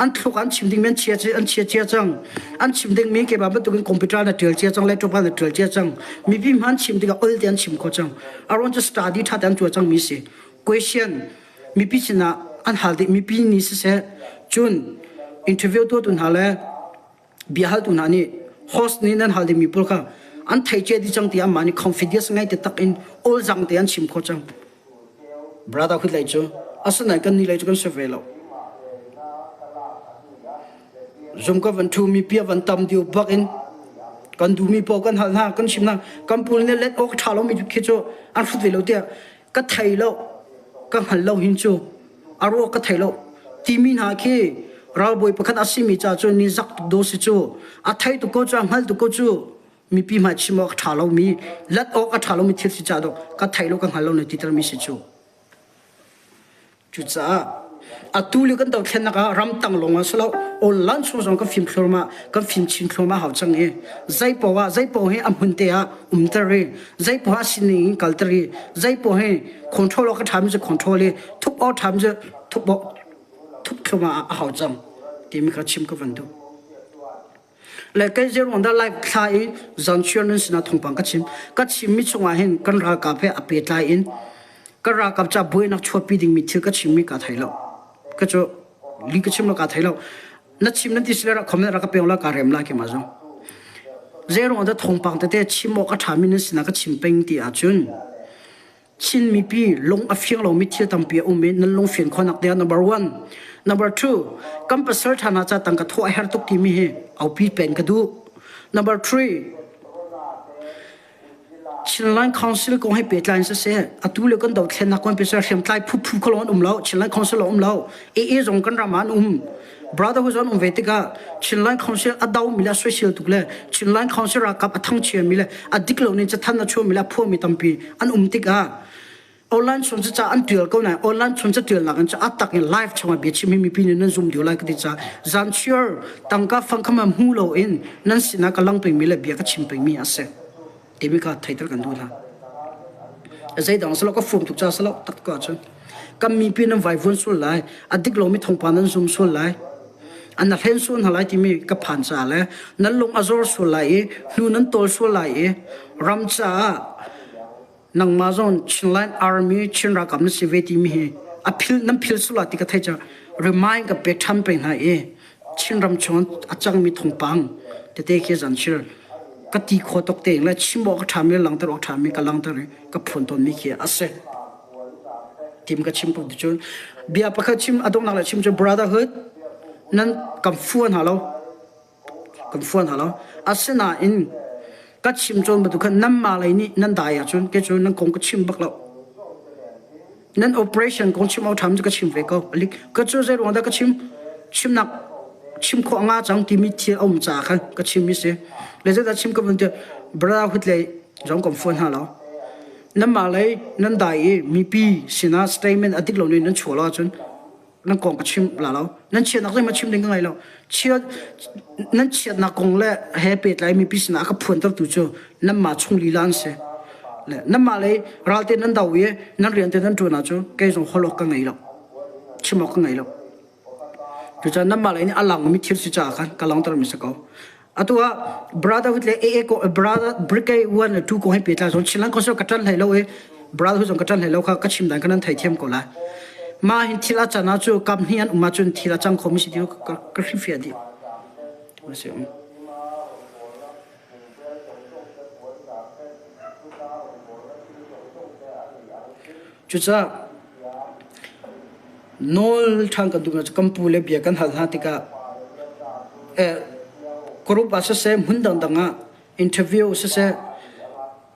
an thluk an chim dingmi an chia an chia cia cang an chim dingmi keimah bantukin computer na ṭial cia cang laptop na ṭial cia cang mipi hma an chim tikah ol te an chim kho cang aruang cu study ṭha te an tuah cangmi si question mipi sinah an hal dih mipi nih siseh cun interview tuahtu hna le biahaltu hna nih host nih nan hal dingmi pawl kha an thei cia dih cang ti anmah nih confidence ngei te tak in olzang te an chim kho cang brother khut lei cu asinain kan nih lei cu kan si ve lo zum ka van thu mi pia van tam diu bak in kan duhmi paoh kan hal hna kan chim hna kan pul nih let awk ṭha lomi khi cu an hrut ve lo tiah ka thei lo ka hngal lo hin cu a ruak ka thei lo timi hna khi ralbawi pakhat a simi ca cu ni zak tuk do si cu a thei tuk ko cu a hngal tuk ko cu mipi hmai chim awk a ṭha lomi lat awk a ṭha lomi thil si ca dawh ka thei lo ka hngal lo na ti termi si cu Cucaah atu lio kan dothlennak ah ramtang lawng ah si lo online chung zong kan fim thluahmah kan fim chin thluahmah hau cang i zei poah ah zei poah hi a hmun te ah umter i zei poah ah sining in kalter i zei poah hi control awk a ṭhami cu control i thup awk ṭhami cu thup awk thup thluahmah a hau cang timi kha chim ka van duh. Le kei zeiruang dah live thla i zanchiar nan sinah thawngpang ka chim. Ka chimmi chungah hin kan ralkap he a pehtlai in kan ralkap ca buainak chuahpi dingmi thil ka chimmi kaa thei lo. Ka cu li ka chim lo kaa thei lo. Na chim nan ti sile rak comment rak ka pek la kaa rem la keimah zong. Zeiruang dah thawngpang tete chim awk a ṭhami nan sinah ka chim peng ti ahcun Chin mipi lung a fiang lomi thil tampi a um i nan lung fian khawhnak ding ah number one. Number two, kan pasal ṭha hna ca tangka thawh a herh tuk timi hi aupi peng ka duh. Number three, Chinland Council kong he pehtlai in siseh, atu le kan dothlennak kong he hriamtlai phu phu kho lawng an um lo, Chinland Council lawng um lo. AA zong kan ram ah an um. Brotherhood zong an um ve tikah Chinland Council a domi le a soisel tuk le Chinland Council ralkap a thangchiami le a dik lo ning cathan a chuahmi le a phuahmi tampi an um tikah online chung cu ca an tial ko nain online chung ca tialnak in cu a tak in live chungah bia chim hi mipi nih nan zum dio lai ka ti ca zan chiar tangka fang khama hmu lo in nan sinah ka lang pengmi le bia ka chim pengmi a si timi kha theiter kan duh hna zeidang salo ka fum tuk ca salo tak ko ahcun kan mipi nan vaivuan sual lai a dik lomi thawngpang nan zum sual lai an na hlen sual hna lai timi ka phan ca le nan lung a zor sual lai i hnu nan tawl sual lai i ram caah nangmah zong Chinland Army Chin ralkap na si ve timi hi a phil nan phil sual lai ti ka thei ca. Remind ka pek ṭhan peng hna i Chinram chung a cangmi thawngpang tete khi zanchir ka ti khawh tuk tein le chim awk a ṭhami le langhter awk a ṭhami ka langhter i ka phuan tawnmi khi a si. Tim ka chim ko cun bia pakhat chim a donghnak le chim cu brotherhood nan kan fuan hna lo kan fuan hna lo asinain ka chim cawn bantuk khan nanmah lei nih nan dai ahcun kei cu nan kong ka chim bak lo. Nan operation kong chim awk ṭham cu ka chim ve ko. Alik ka cu zei ruang dah ka chim chimnak chim khawh nga cang timi thil a um caah khan ka chim mi si. Le zeidah chim ka vun ti brotherhood lei zong kan fuan hna lo. Nanmah lei nan dai i mipi sinah statement a dik lo ning nan chuah lo ahcun nan kong ka chim la lo nan chiatnak zeihmanh chim ding ka ngei lo chiat nan chiatnak kong le he pehtlai mipi sinah a ka phuantertu cu nanmah chung lila an si le nanmah lei ralte nan do i nan rian te nan ṭuan ahcun kei zong holh awk ka ngei lo chim awk ka ngei lo cucaah nanmah lei nih a langmi thil si caah khan ka langter mi si ko Atu ah brotherhood le AA ko brother brigade 1 le 2 kong he pehtlai zong Chinland Council ka ṭan hlei lo i brotherhood zong ka ṭan hlei lo kha ka chim dan ka nan theithiam ko lai. Mah hin thil a can ah cu kap hnih an um ahcun thil a cang khomi si ti ka ka hrilhfiah dih. Si. Cucaah nawl ṭhan kan duhnak cu kan pu le bia kan hal hna tikah group ah siseh hmun dangdang ah interview siseh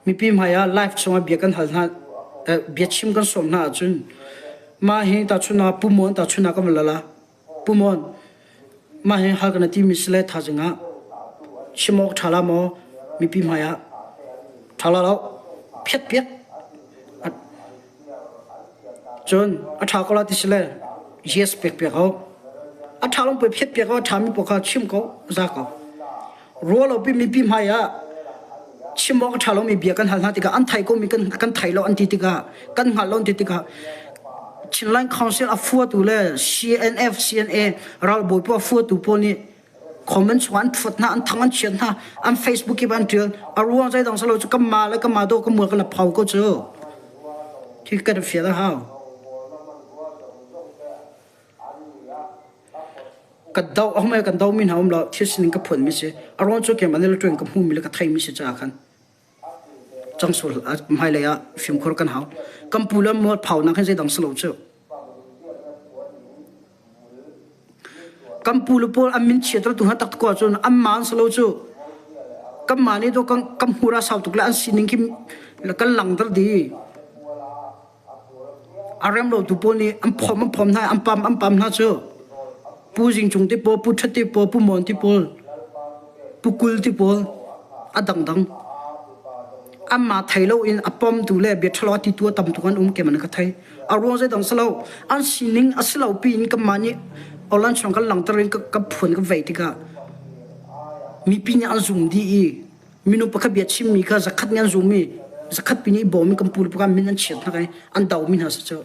mipi hmai ah live chungah bia kan hal hna biachim kan sawm hna ahcun mah hi tahchunhnak ah Pu Mon tahchunhnak kan van la la. Pu Mon, mah hi hal kan timi si le thaizing ah chim awk ṭha la maw mipi hmai ah ṭha la lo phiat piak cun a ṭha ko la ti si le yes pek piak ko a ṭha lo pei phiat piak ko a ṭha mi paoh kha chim ko za ko Ruah lo pi mipi hmai ah chim awk a ṭha lomi bia kan hal hna tikah an thei komi kan kan thei lo an ti tikah kan hngal lo an ti tikah Chinland Council a fuatu le CNF CNA ralbawi pawl a fuatu pawl nih comment chungah an thuat hna an thang an chiat hna an Facebook kip an ṭial a ruang zeidang salo cu kan ma le kan ma do kan mual kan la phau ko cu khi kan fial a hau. Ka do ahmai kan domi hna um lo thil sining ka phuanmi si a ruang cu keimah nih latwing ka hmumi le ka theimi si caah khan cangsul hmailei ah fimkhur kan hau kan pu le mual phaunak hin zeidang si lo cu kan pu le pawl an min chiater tu hna tak ko ahcun an ma an si lo cu kan mah nih do kan kan hmur a sau tuk le an sining khi kan langter dih A rem lotu pawl nih an phom an phom hna an pam an pam hna cu Pu Zing Cung ti pawl, Pu Ṭhat ti pawl, Pu Mon ti pawl, Pu Kul ti pawl a dangdang. Anmah thei loin a pomtu le bia ṭhalo a titu a tam tuk an um keimah nih ka thei. A ruang zeidang si lo, an sining a si lo piin kanmah nih online chung kan langhter in ka phun ka vei tikah mipi nih an zum dih i Minung pakhat bia chimmi kha zakhat nih an zum i zakhat pi nih i bawm i kan pu le pa min an chiat hna i an domi hna si cu.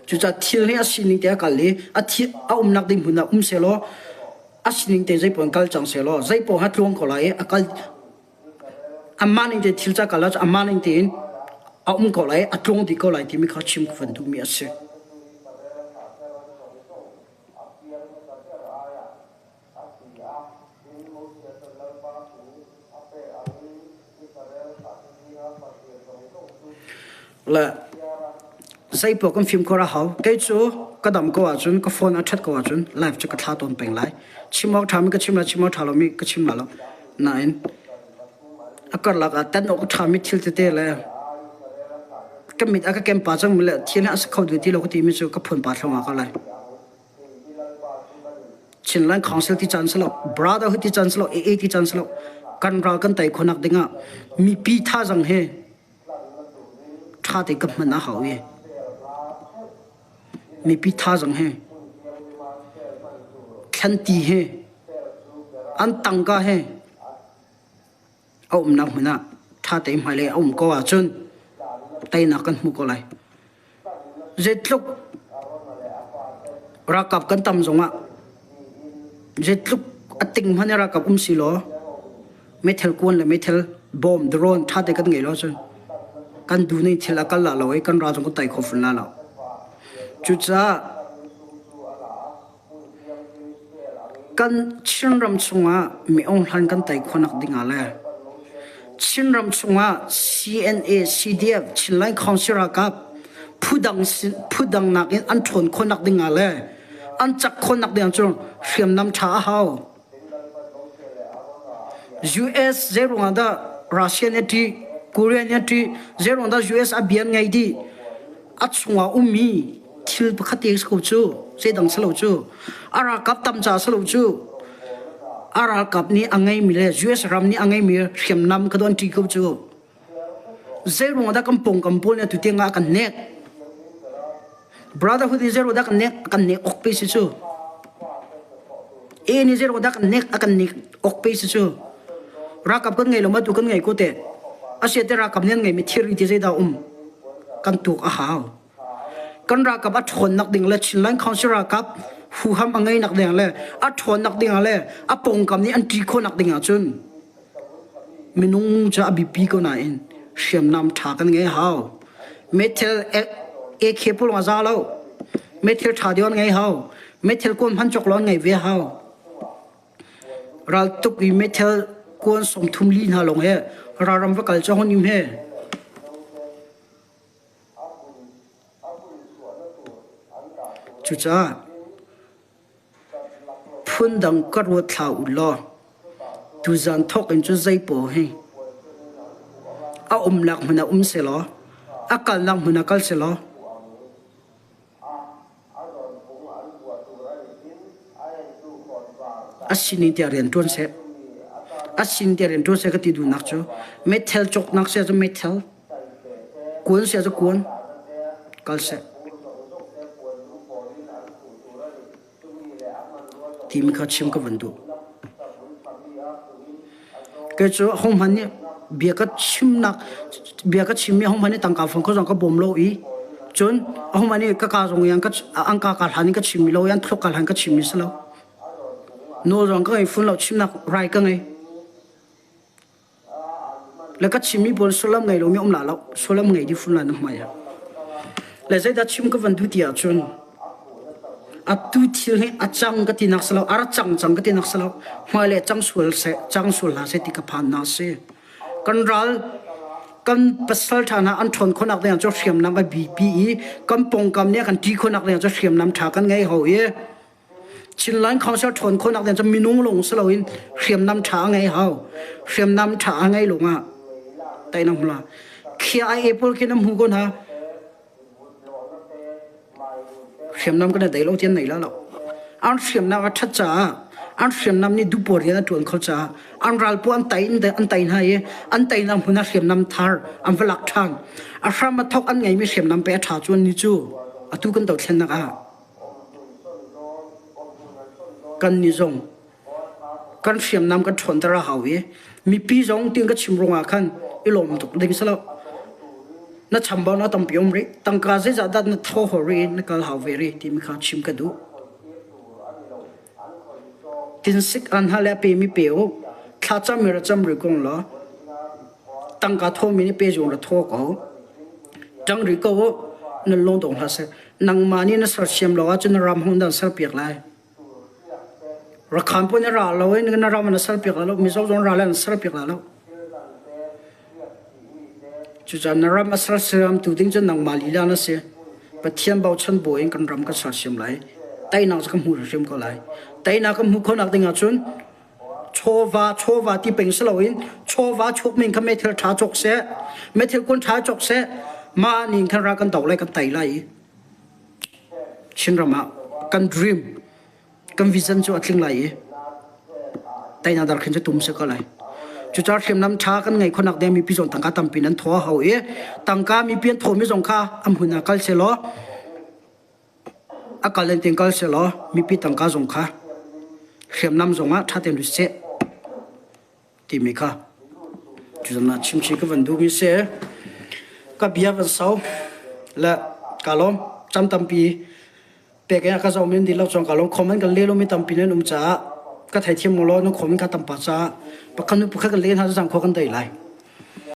Cucaah thil hi a sining te a kal i a thi a umnak ding hmun ah um sehlaw a sining te zeipaoh in kal cang sehlaw zeipaoh ha tluang ko lai i a kal amah ning te thil ca kal ahcun amah ning tein a um ko lai i a tluang dih ko lai timi kha chim ka van duhmi a si. Le zeipaoh kan fimkhur a hau. Kei cu ka dam ko ahcun ka phone a ṭhat ko ahcun live cu ka thla tawn peng lai. Chim awk ṭhami ka chim lai, chim awk ṭha lomi ka chim lai lo. Nain a karlak ah tan awk a ṭhami thil tete le ka mit a ka kem pa cangmi le thil hi a si kho dih ti lo ka timi cu ka phun pa thluangah ko lai. Chinland Council ti caan si lo, Brotherhood ti caan si lo, AA ti caan si lo. Kan ral kan tei khawhnak dingah mipi thazang he ṭha te ka hman a hau i mipi thazang he thlanti he an tangka he a umnak hmun ah ṭha tein hmailei a um ko ahcun teinak kan hmu ko lai. Zeitluk ralkap kan tam zongah zeitluk a ting hmanh in ralkap um si law meithal kuan le meithal bom drone ṭha te kan ngei lo cun kan duh ning thil a kal la lo i kan ral zong kan tei kho fun la lo. Cucaah. Kan Chinram chungah mi Aung Hlaing kan tei khawhnak dingah le Chinram chungah CNA, CDF, Chinland Council ralkap phudang phudang nakin an ṭhawn khawhnak dingah le an cak khawhnak ding cu hriamnam ṭha a hau. US zeiruangah dah Russia nih a ṭih, Korea nih a ṭih, zeiruangah dah US a bia an ngei dih? A chungah ummi thil pakhat te si ko cu, zeidang si lo cu. A ralkap tam ca si lo cu. A ralkap nih a ngeimi le US ram nih a ngeimi hriamnam kha an ṭih ko cu. Zeiruangah dah kan pawngkam pawl nih atu tiang ah kan nek? Brotherhood nih zeiruangah dah kan nek? Kan nek awk pe si cu. A nih zeiruangah dah kan nek? A kan nek awk pe si cu. Ralkap kan ngei lo ma tu kan ngei ko te. Asia te ralkap nih an ngeimi thilri ti zeidah um? Kan tuk a hau. Kan ralkap a ṭhawnnak ding le Chinland Council ralkap huham a ngeinak ding le a ṭhawnnak ding le a pawngkam nih an ṭi khawhnak ding ahcun minung cu a biapi ko nain hriamnam ṭha kan ngei hau. Meithal AK pawl a za lo. Meithal ṭha deuh an ngei hau. Meithal kuan hman cawk lo an ngei ve hau. Raltuk i meithal kuan 34 hna lawng he ralram va kal cu hon im he. Cucaah phundang ka ruat hlah u law tuzan thawk in cun zeipaoh hi a umnak hmun ah um sehlaw a kalnak hmun ah kal sehlaw A sining tiah rian ṭuan seh. A sining tiah rian ṭuan seh ka ti duhnak cu meithal cawknak si ahcun meithal, kuan si ahcun kuan kal seh. Timi kha chim ka van duh. Kei cu ahohmanh nih bia ka chimnak bia ka chimmi ahohmanh nih tangka fang kho zong ka bawm lo i cun ahohmanh nih ka ka zong i an ka an ka ka hlan in ka chimmi lo i an thluak ka hlan ka chimmi si lo. Nawl zong ka ngei fun lo chimnak rai ka ngei. Le ka chimmi pawl sullam ngei lomi um la lo sullam ngei di fun la na hmai ah. Le zeidah chim ka van duh ti ahcun atu thil hi a cang ka tinak si lo a ra cang cang ka tinak si lo hmailei cang sual seh cang sual hlah seh ti ka phan na si kan ral kan pasal ṭha hna an ṭhawn khawhnak ding cu hriamnam a bipi i kan pawngkam nih kan ṭi khawhnak ding cu hriamnam ṭha kan ngei ho i Chinland Council ṭhawn khawhnak ding cu minung lung si loin hriamnam ṭha a ngei hau hriamnam ṭha a ngei lungah teinak hmula khia ai pawl khi na hmu ko hna Hriamnam kan i dei lo ti an nei la lo. An hriamnam a ṭhat caah an hriamnam nih duhpawl rian a ṭuan kho caah an ralpu an tai an tai hna i an teinak hmun ah hriamnam thar an va lak ṭhan. A hram a thawk an ngeimi hriamnam pe a ṭha cu ni cu atu kan dothlennak ah kan nih zong kan hriamnam kan ṭhawnter a hau i mipi zong tiin ka chim ruangah khan i lawm tuk ding si lo. Na chambaunak tampi um rih. Tangka zeizah dah na thaw haw rih i na kal hau ve rih timi kha chim ka duh. Tinsik an hal le a pemi pe u. Thlacam mi ra cam rih kong law tangka thawmi nih pe zung ra thaw ko. Ṭang rih ko u. Nan lung dong hlah seh. Nangmah nih na sersiam lo ahcun na ram hung dan serpiak lai. Rakhan pawl nih ra lo in na ram an serpiak lai lo. Mizo zong ral an serpiak lai lo. Cucaah na ram a sersiamtu ding cu nangmah lila na si. Pathian bochan bu in kan ram kan sersiam lai. Teinak cu kan hmu hrimhrim ko lai. Teinak kan hmuh khawhnak ding ahcun chawva chawva ti peng si loin chawva chuak men kha meithal ṭha cawk seh, meithal kuan ṭha cawk seh, mah ning khan ra kan do lai kan tei lai i Chinram ah kan dream kan vision cu a tling lai i teinak dar khin cu tum si ko lai. Cucaah hriamnam ṭha kan ngeih khawhnak ding mipi zong tangka tampi nan thaw a hau i tangka mipi an thawmi zong kha a hmun ah kal sehlaw a kal in tin kal sehlaw mipi tangka zong kha hriamnam zong ah ṭha tein lut seh. timi kha cuzan ah chimchih ka van duhmi si. Ka bia van sau le ka lawm cam tampi pek in ka zohmi an dih lo cun ka lawm comment kan leh lomi tampi nan um caah ka theithiam mu law nan comment kha tampa caah pakhat nu pakhat kan leh hna cu zang khua kan dei lai.